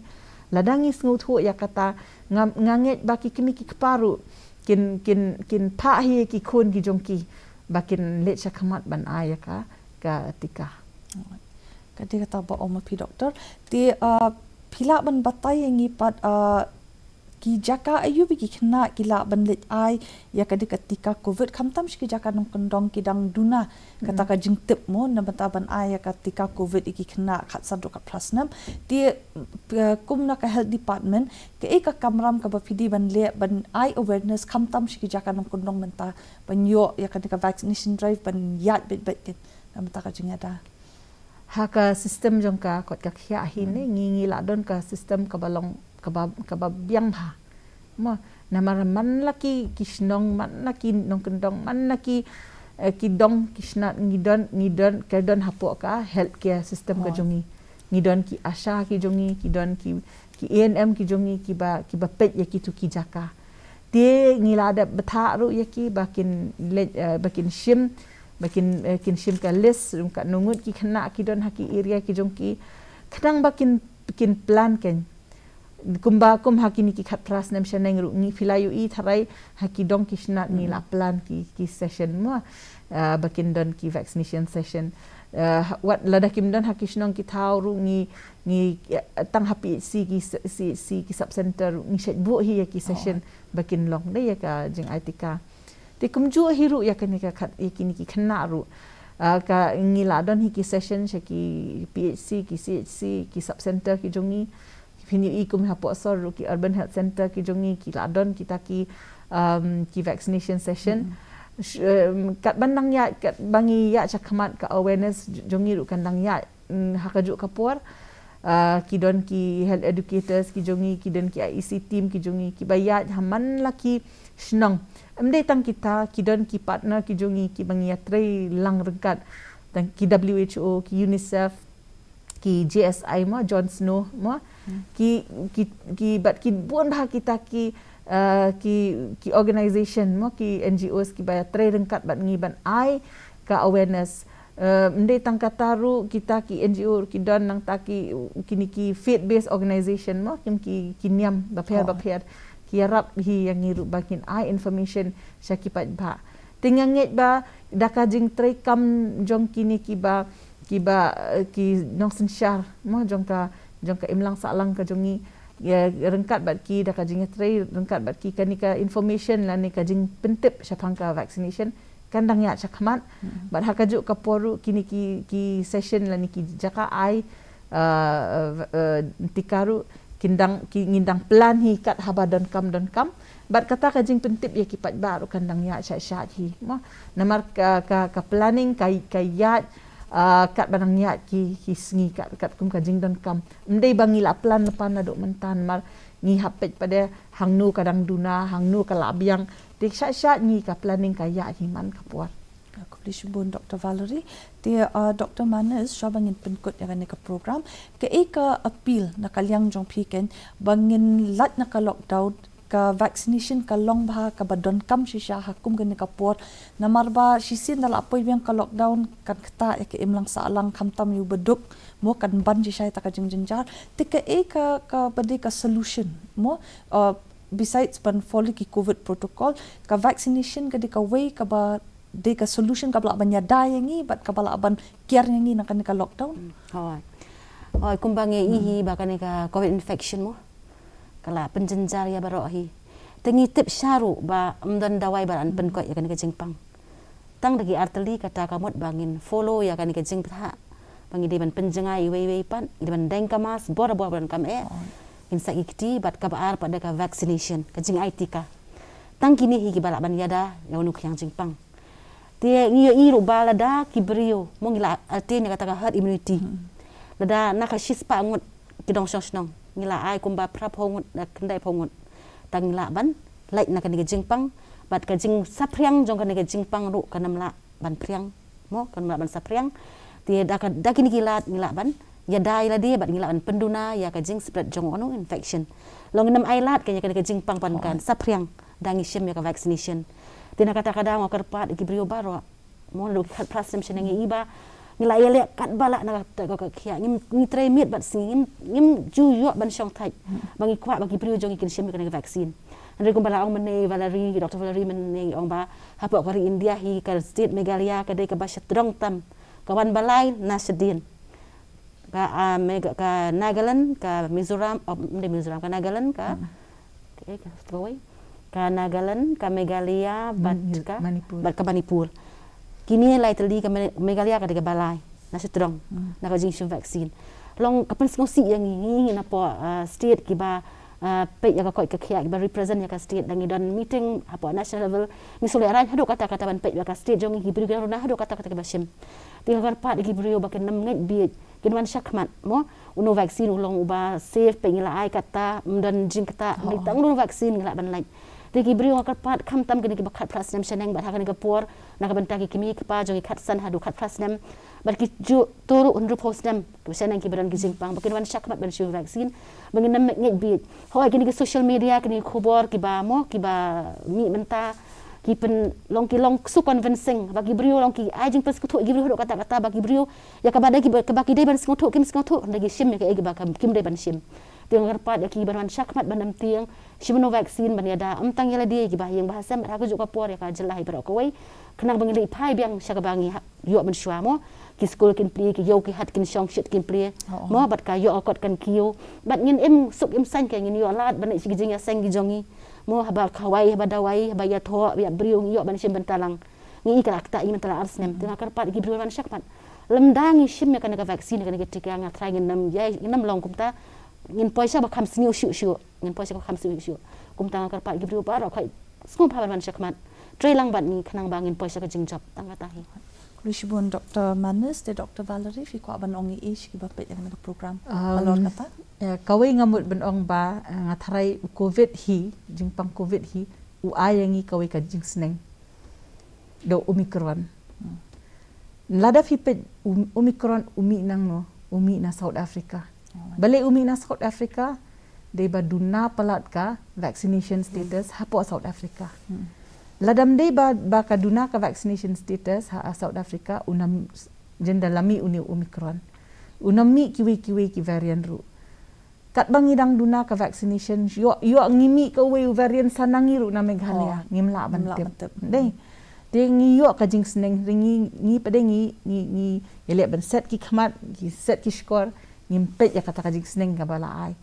Lada ngi sngewthuh ïa kata, nga, nga ngeit ba ki kmie ki kpa ruh kin, kin, kin phah hi ïa ki khun ki jong ki ba kin leit shakhmat ban ai ïa ka, ka tika. Ka dei kata ba ong ma phi Doctor. Te, uh, phi lah ban batai ïa ngi pat, uh, ki jaka aïu ba ki khynnah ki lah ban leit ai ïa ka dei ka tika covid, khamtam sha ki jaka nongkyndong ki dang duna kata ka jingtip mo na bynta ban ai ïa ka tika covid ïa ki khynnah khatsan haduh khatphra snem. Te, uh, kum na ka health department, kaei ka kamram kaba phi dei ban leh ban ai awareness khamtam sha ki jaka nongkyndong mynta ban ïoh ïa ka dei ka vaccination drive ban ïaid beit beit kin na bynta ka jingïada? Ha ka system jong ka kot ka khiah hi ne, ngi, ngi la don ka system kaba long, kaba, kaba biang bha. Mo, namar man la ki, ki shnong, man la ki nongkyndong, man la ki, eh, ki dong, ki snat, ngi don, ngi don, ka don hapoh ka healthcare system ka jong ngi. Ngi don ki ASHA ki jong ngi, ki don ki, ki ANM ki jong ngi, kiba, kiba peit ïa kitu ki jaka. Te ngi la dep bthah ruh ïa ki ba kin leit, eh, ba kin shim, ba kin, eh, kin shim ka list, ruh katno ngut ki khynnah ki don ha ki area ki jong ki. Khnang ba kin, kin plan kein. Kumba, kum ha kine ki khatphra snem shaneng ruh ngi phi la ïohi tharai ha ki dong ki snat ngi la plan ki, ki session mo. Eh, ba kin don ki vaccination session. Eh, wat lada kim don ha ki shnong ki thaw ruh ngi, ngi, eh, tang ha PHC ki s-, CHC ki sub center ruh ngi shait buh hi ïa ki session ba kin long dei ïa ka jingai tika. Te kumjuh hi ruh ïa kane ka khat, ïa kine ki khynnah ruh. Ah, ka ngi la don hi ki session sha ki PHC, ki CHC, ki sub center ki jong ngi. Phin ïohi kum hapoh sor ruh ki urban health center ki jong ngi ki la don kita ki, um, ki vaccination session. Kat ban dang ïaid, kat ba ngi ïaid shakhmat, ka awareness jong ngi ruh kan dang ïaid. Ha kajuh ka por, ki don ki health educators ki jong ngi, ki don ki I E C team ki jong ngi, kiba ïaid ha man la ki shnong. Ym dei tang kita, ki don ki partner ki jong ngi kiba ngi ïatrei lang ryngkat, tang ki W H O, ki UNICEF, ki J S I mo, Jon Snow mo, ki, ki, ki bad ki bun bha kita ki, ki, ki organisation mo, ki N G Os kiba ïatrei ryngkat bad ngi ban ai ka awareness. Ym dei tang kata ruh, kita ki N G O ki don nangta ki, kine ki faith based organisation mo, kim ki, ki niam bapher bapher, ki ïarap hi ïa ngi ruh ba kin ai information sha ki paidbah. Te nga ngeit ba da ka jingtrei kam jong kine kiba, kiba, ki nongsynshar mo, jong ka, jong ka imlang sahlang ka jong ngi, ryngkat bad ki, da ka jingtrei ryngkat bad ki, kane ka information lane ka jingpyntip shaphang ka vaccination kan dang ïaid shakhmat. Bad ha kajuh ka por ruh kine ki, ki session lane ki jaka ai tika ruh kin dang, ki, ngin dang plan hi kat haba donkam donkam. Bad kata ka jingpyntip ïa ki paidbah ruh kan dang ïaid shai shai hi mo. Namar ka, ka, ka planning ka, ka ïaid kat ba dang ïaid ki, ki sngi kat, katkum ka jingdonkam. Ym dei ba ngi la plan lypa naduh mynta, namar ngi hap peit pat de hangno ka dang duna, hangno ka la biang. Te shai shai ngi ka planning ka ïaid hi man ka por. Khublei shibun Doctor Valerie. Te Doctor Manes, shuwa ba ngin pynkut ïa kane ka program, kaei ka appeal na ka liang jong phi kein ba ngin lait na ka lockdown, ka vaccination ka long bha kaba donkam shisha ha kum kane ka por. Namar ba shisien da la poi biang ka lockdown kan ktah ïa ka imlang sahlang khamtam ïa u baduk mo, kan ban shisha ïa ka jingjynjar. Te kaei ka, kaba dei ka solution mo, besides ban follow ki covid protocol, ka vaccination ka dei kawei kaba dei ka solution kaba lah ban ïada ïa ngi bad kaba lah ban kiar ïa ngi na kane ka lockdown. Hooid. Hooid, kumba ngi ïohi ba kane ka covid infection mo, ka la pynjynjar ïa baroh hi. Te ngi tip sha ruh ba ym don dawai ba lah ban pynkoit ïa kane ka jingpang. Tang da ki artylli kata ka mut ba ngin follow ïa kane ka jingpyrta ba ngi dei ban pynjngai iwei iwei pat, ngi dei ban deng ka mask bor bor ba donkam eh, ngin sah ki kti, bad kaba ar pat da ka vaccination, ka jingai tika. Tang kine hi kiba lah ban ïada ïa une u khñiang jingpang. Te ngi ïohi ruh ba lada ki briew mo, ngi la attain ïa kata ka herd immunity, lada na ka shispah ngut ki nongshong shnong, ngi la ai kumba phraphew ngut da khyndaiphew ngut, tang ngi lah ban lait na kane ka jingpang. Bad ka jingsaphriang jong kane ka jingpang ruh kan ym lah ban phriang mo, kan ym lah ban saphriang. Te da ka, da kine ki lad ngi lah ban ïada ïa lade bad ngi lah ban pynduna ïa ka jingspread jong une u infection. Long ngin ym ailad ka ïa kane ka jingpang ban kan saphriang da ngi shim ïa ka vaccination. Te na kata ka daw nga kyrpad ïa ki briew baroh mo, naduh ki khatphra snem shaneng, ïa i ba ngi la ïaleh katba lah na kata ka, ka khiah, ngim, ngi trei miet bad sngi, ngim, ngim ju ïoh ban shong thait ba ngi kwah ba ki briew jong ngi kin shim ïa kane ka vaccine. Hynrei kumba la ong mynne Valerie, Doctor Valerie mynne, ong ba hapoh ka ri India hi ka state Meghalaya ka dei kaba shatdong tam ka wan ba lai na shadien. Ka, ah, Mega-, ka Nagaland, ka Mizoram, oh, ym dei Mizoram, ka Nagaland, ka, ka, eh, ka, ka Nagaland, ka Meghalaya bad ka, Manipur. Bad ka Manipur. Kine lai tylli, ka Me-, Meghalaya ka dei kaba lai na shatdong na ka jingshim vaccine. Long ka pynsngewsih ïa ngi, ngi, ngi napoh, ah, state kiba, ah, peit ïa ka koit ka khiah, kiba represent ïa ka state, da ngi don meeting hapoh national level, ngi shu lehrain haduh katta katta ban peit ïa ka state jong ngi, ki briew ki dang duna haduh katta katta kiba shim. Te nga kyrpad ïa ki briew ba kin ym ngeit bieit, kin wan shakhmat mo. Une u vaccine u long uba safe, peit ngi la ai katta, ym don jingktah, ym dei tang une u vaccine ngi lah ban lait. Te ki briew nga kyrpad khamtam kine kiba khatphra snem shaneng bad ha kane ka por na ka bynta ki kmie ki kpa jong ki khatsan haduh khatphra snem bad ki juh to ruh hynriewphew snem kiba shaneng kiba don ki jingpang, ba kin wan shakhmat ban shim vaccine, ba ngin ym ngeit bieit. Hooid, kine ki social media, kine ki khubor kiba mo, kiba mih mynta, ki pynlong, ki long so convincing ba ki briew long ki ai jingpynsngewthuh ïa ki briew haduh katta katta ba ki briew ïa kaba dei ki, kaba ki dei ban sngewthuh kim sngewthuh, hynrei ki shim ïa kaei kaba kim dei ban shim. Te nga kyrpad ïa ki ban wan shakhmat ban ym tieng, shim une u vaccine ban ïada ym tang ïa lade, ïa kiba ha ïing ba ha sem, ha kajuh ka por ïa ka jylla hi baroh kawei, khnang ba ngin ïa phai biang sha kaba ngi ha, ïoh mynshuwa mo. Ki skul kin plie, ki ïew ki hat kin shong shit kin plie mo, bad ka ïoh ka kot kan kiew. Bad ngin im suk im saiñ, ka ngin ïoh lad ban leit sha ki jingïaseng ki jong ngi mo, haba khawai, haba dawai, haba ïathoh ïa briew, ngi ïoh ban shim bynta lang. Ngi i ka la ktah ïa ngi mynta la ar snem. Te nga kyrpad ïa ki briew ban shakhmat. Lymda ngi shim ïa kane ka vaccine, ïa kane ka tika, nga tharai ngin ym ïa, ngin ym long kumta. Ngin poi sha ba kham sniew shuh shuh. Ngin poi sha ba kham sniew shuh shuh. Kumta nga kyrpad ïa ki briew baroh, khie sngewbha ban wan shakhmat. trei lang bad ngi khnang ba ngin poi sha ka jingjop, tang kata hi. Khublei shibun Doctor Manus, te Doctor Valerie, phi kwah ban ong ei ei sha kiba peit ïa kane ka program? Um, halor kata? Ïa, kawei nga mut ban ong ba, eh, nga tharai u covid hi, jingpang covid hi, u ai ïa ngi kawei ka jingsneng. Da u Omicron. Hmm. Lada phi peit u Omicron u mih nangno, u mih na South Africa. Oh. Balei u mih na South Africa? Dei ba duna palat ka vaccination status hapoh South Africa. Hmm. Lada ym dei ba, ba ka duna ka vaccination status ha, ha South Africa, u nam jin da la mih une u Omicron. U nam mih kiwei kiwei ki variant ruh. Katba ngi dang duna ka vaccination, ïoh, ïoh ngi mih kawei u variant sa na ngi ruh na Meghalaya, oh, ngim lah ban tip. Dei. Te ngi ïoh ka jingsneng, ngi, ngi pat de ngi, ngi, ngi ïaleh ban set ki khmat, ki set ki shkor, ngim peit ïa kata ka jingsneng kaba la ai.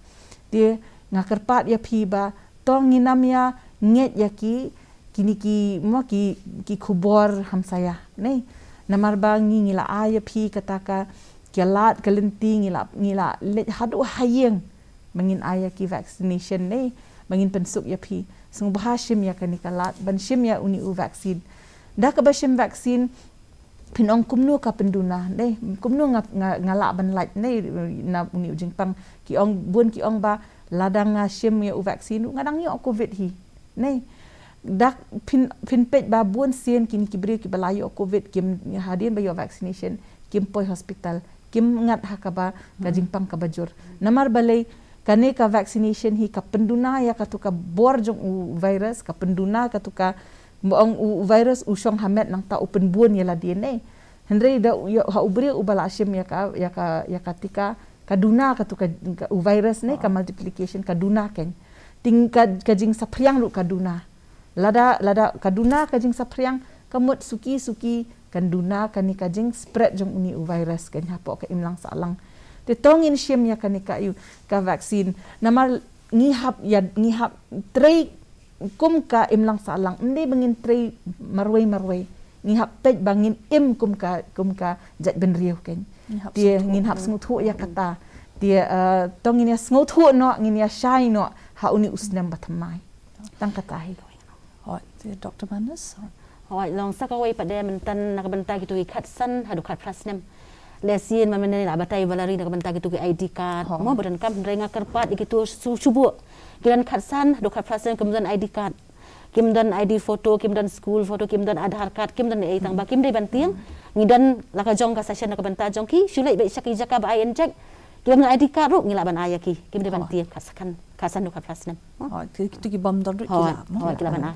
Te nga kyrpad ïa phi ba, to ngin ym ïa ngeit ïa ki, kine ki, mo ki, ki khubor hamsaïa, ne? Namar ba ngi ngi la ai ïa phi kata ka, ka lad ka lynti ngi la, ngi la leit haduh ha ïing. Ba ngin ai ïa ki vaccination ne. Ba ngin pynsuk ïa phi. Sngewbha shim ïa kane ka lad, ban shim ïa une u vaccine. Da kaba shim vaccine, phin ong kumno ka pynduna, ne? Kumno nga, nga, nga lah ban lait, ne? Na une u jingpang ki ong, bun ki ong ba, lada nga shim ïa u vaccine, nga dang ïoh covid hi. Ne? Da phin, phin peit ba bun sien kine ki briew kiba la ïoh covid, kim hadien ba ïoh vaccination, kim poi hospital, kim ngat ha kaba, ka jingpang kaba jur. Namar balei, kane ka vaccination hi ka pynduna ïa katu ka bor jong u virus, ka pynduna katu ka, ba ong u, u virus u shong ha met nangta u pynbun ïa lade ne. Hynrei da u, ïa, ha u briew uba la shim ïa ka, ïa ka, ïa ka tika, ka duna katu ka, ka, u virus ne, ka multiplication ka duna keiñ. Te ka, ka jingsaphriang ruh ka duna. Lada, lada ka duna ka jingsaphriang, ka mut suki suki, kan duna kane ka jingspread jong une u virus keiñ hapoh ka imlang sahlang. Te to ngin shim ïa kane ka ïa u, ka vaccine. Namar ngi hap ïa, ngi hap trei kum ka imlang sahlang. Ym dei ba ngin trei marwei marwei. Ngi hap peit ba ngin im kum ka, kum ka jaitbynriew keiñ. Te ngin hap sngewthuh ïa kata. Te, eh, to ngin ïa sngewthuh noh, ngin ïa shai noh ha une u snem ba thymmai. Tang kata hi. Hooid, te Doctor Manus. Hooid, long sa kawei pat de mynta na ka bynta kito ki khatsan haduh khatphra snem. Lehse mynne la batai Valerie na ka bynta kito ki I D card. Mo ba donkam, hynrei nga kyrpad ïa kito shu, shu buh. Ki don khatsan haduh khatphra snem kim don I D card. Kim don I D photo, kim don school photo, kim don Aadhaar card, kim don ei ei tang ba kim dei ban tieng. Ngi don la ka jong ka session na ka bynta jong ki, shu leit beit sha ki jaka ba ai inject. Kim don I D card ruh ngi lah ban ai ïa ki, kim dei ban tieng khatsan, khatsan haduh khatphra snem. Hooid, ki, kito ki bym don ruh ki lah, mo? Hooid, ki lah ban ai.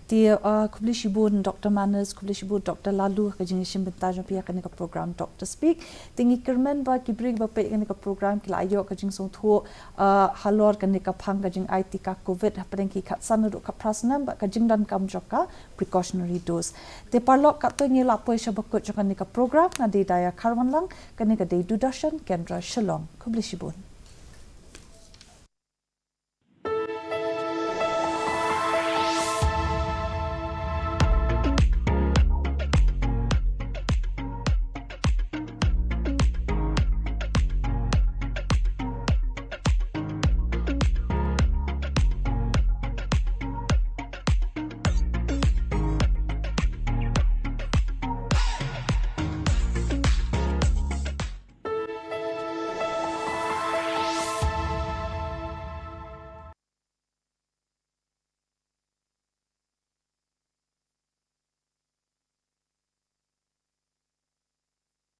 Te, uh, khublei shibun Doctor Manus, khublei shibun Doctor Laloo, ka jingïashim bynta jong phi ïa kane ka program Doctor Speak. Te ngi kyrmen ba ki briew ba peit ïa kane ka program ki la ïoh ka jingsngewthuh, uh, halor kane ka phang ka jingai tika covid hapdeng ki khatsan haduh khatphra snem bad ka jingdonkam jong ka precautionary dose. Te paralok, katto ngi la poi sha bakut jong kane ka program, nga dei Daya Kharwanlang, kane ka dei Doordarshan Kendra Shillong. Khublei shibun.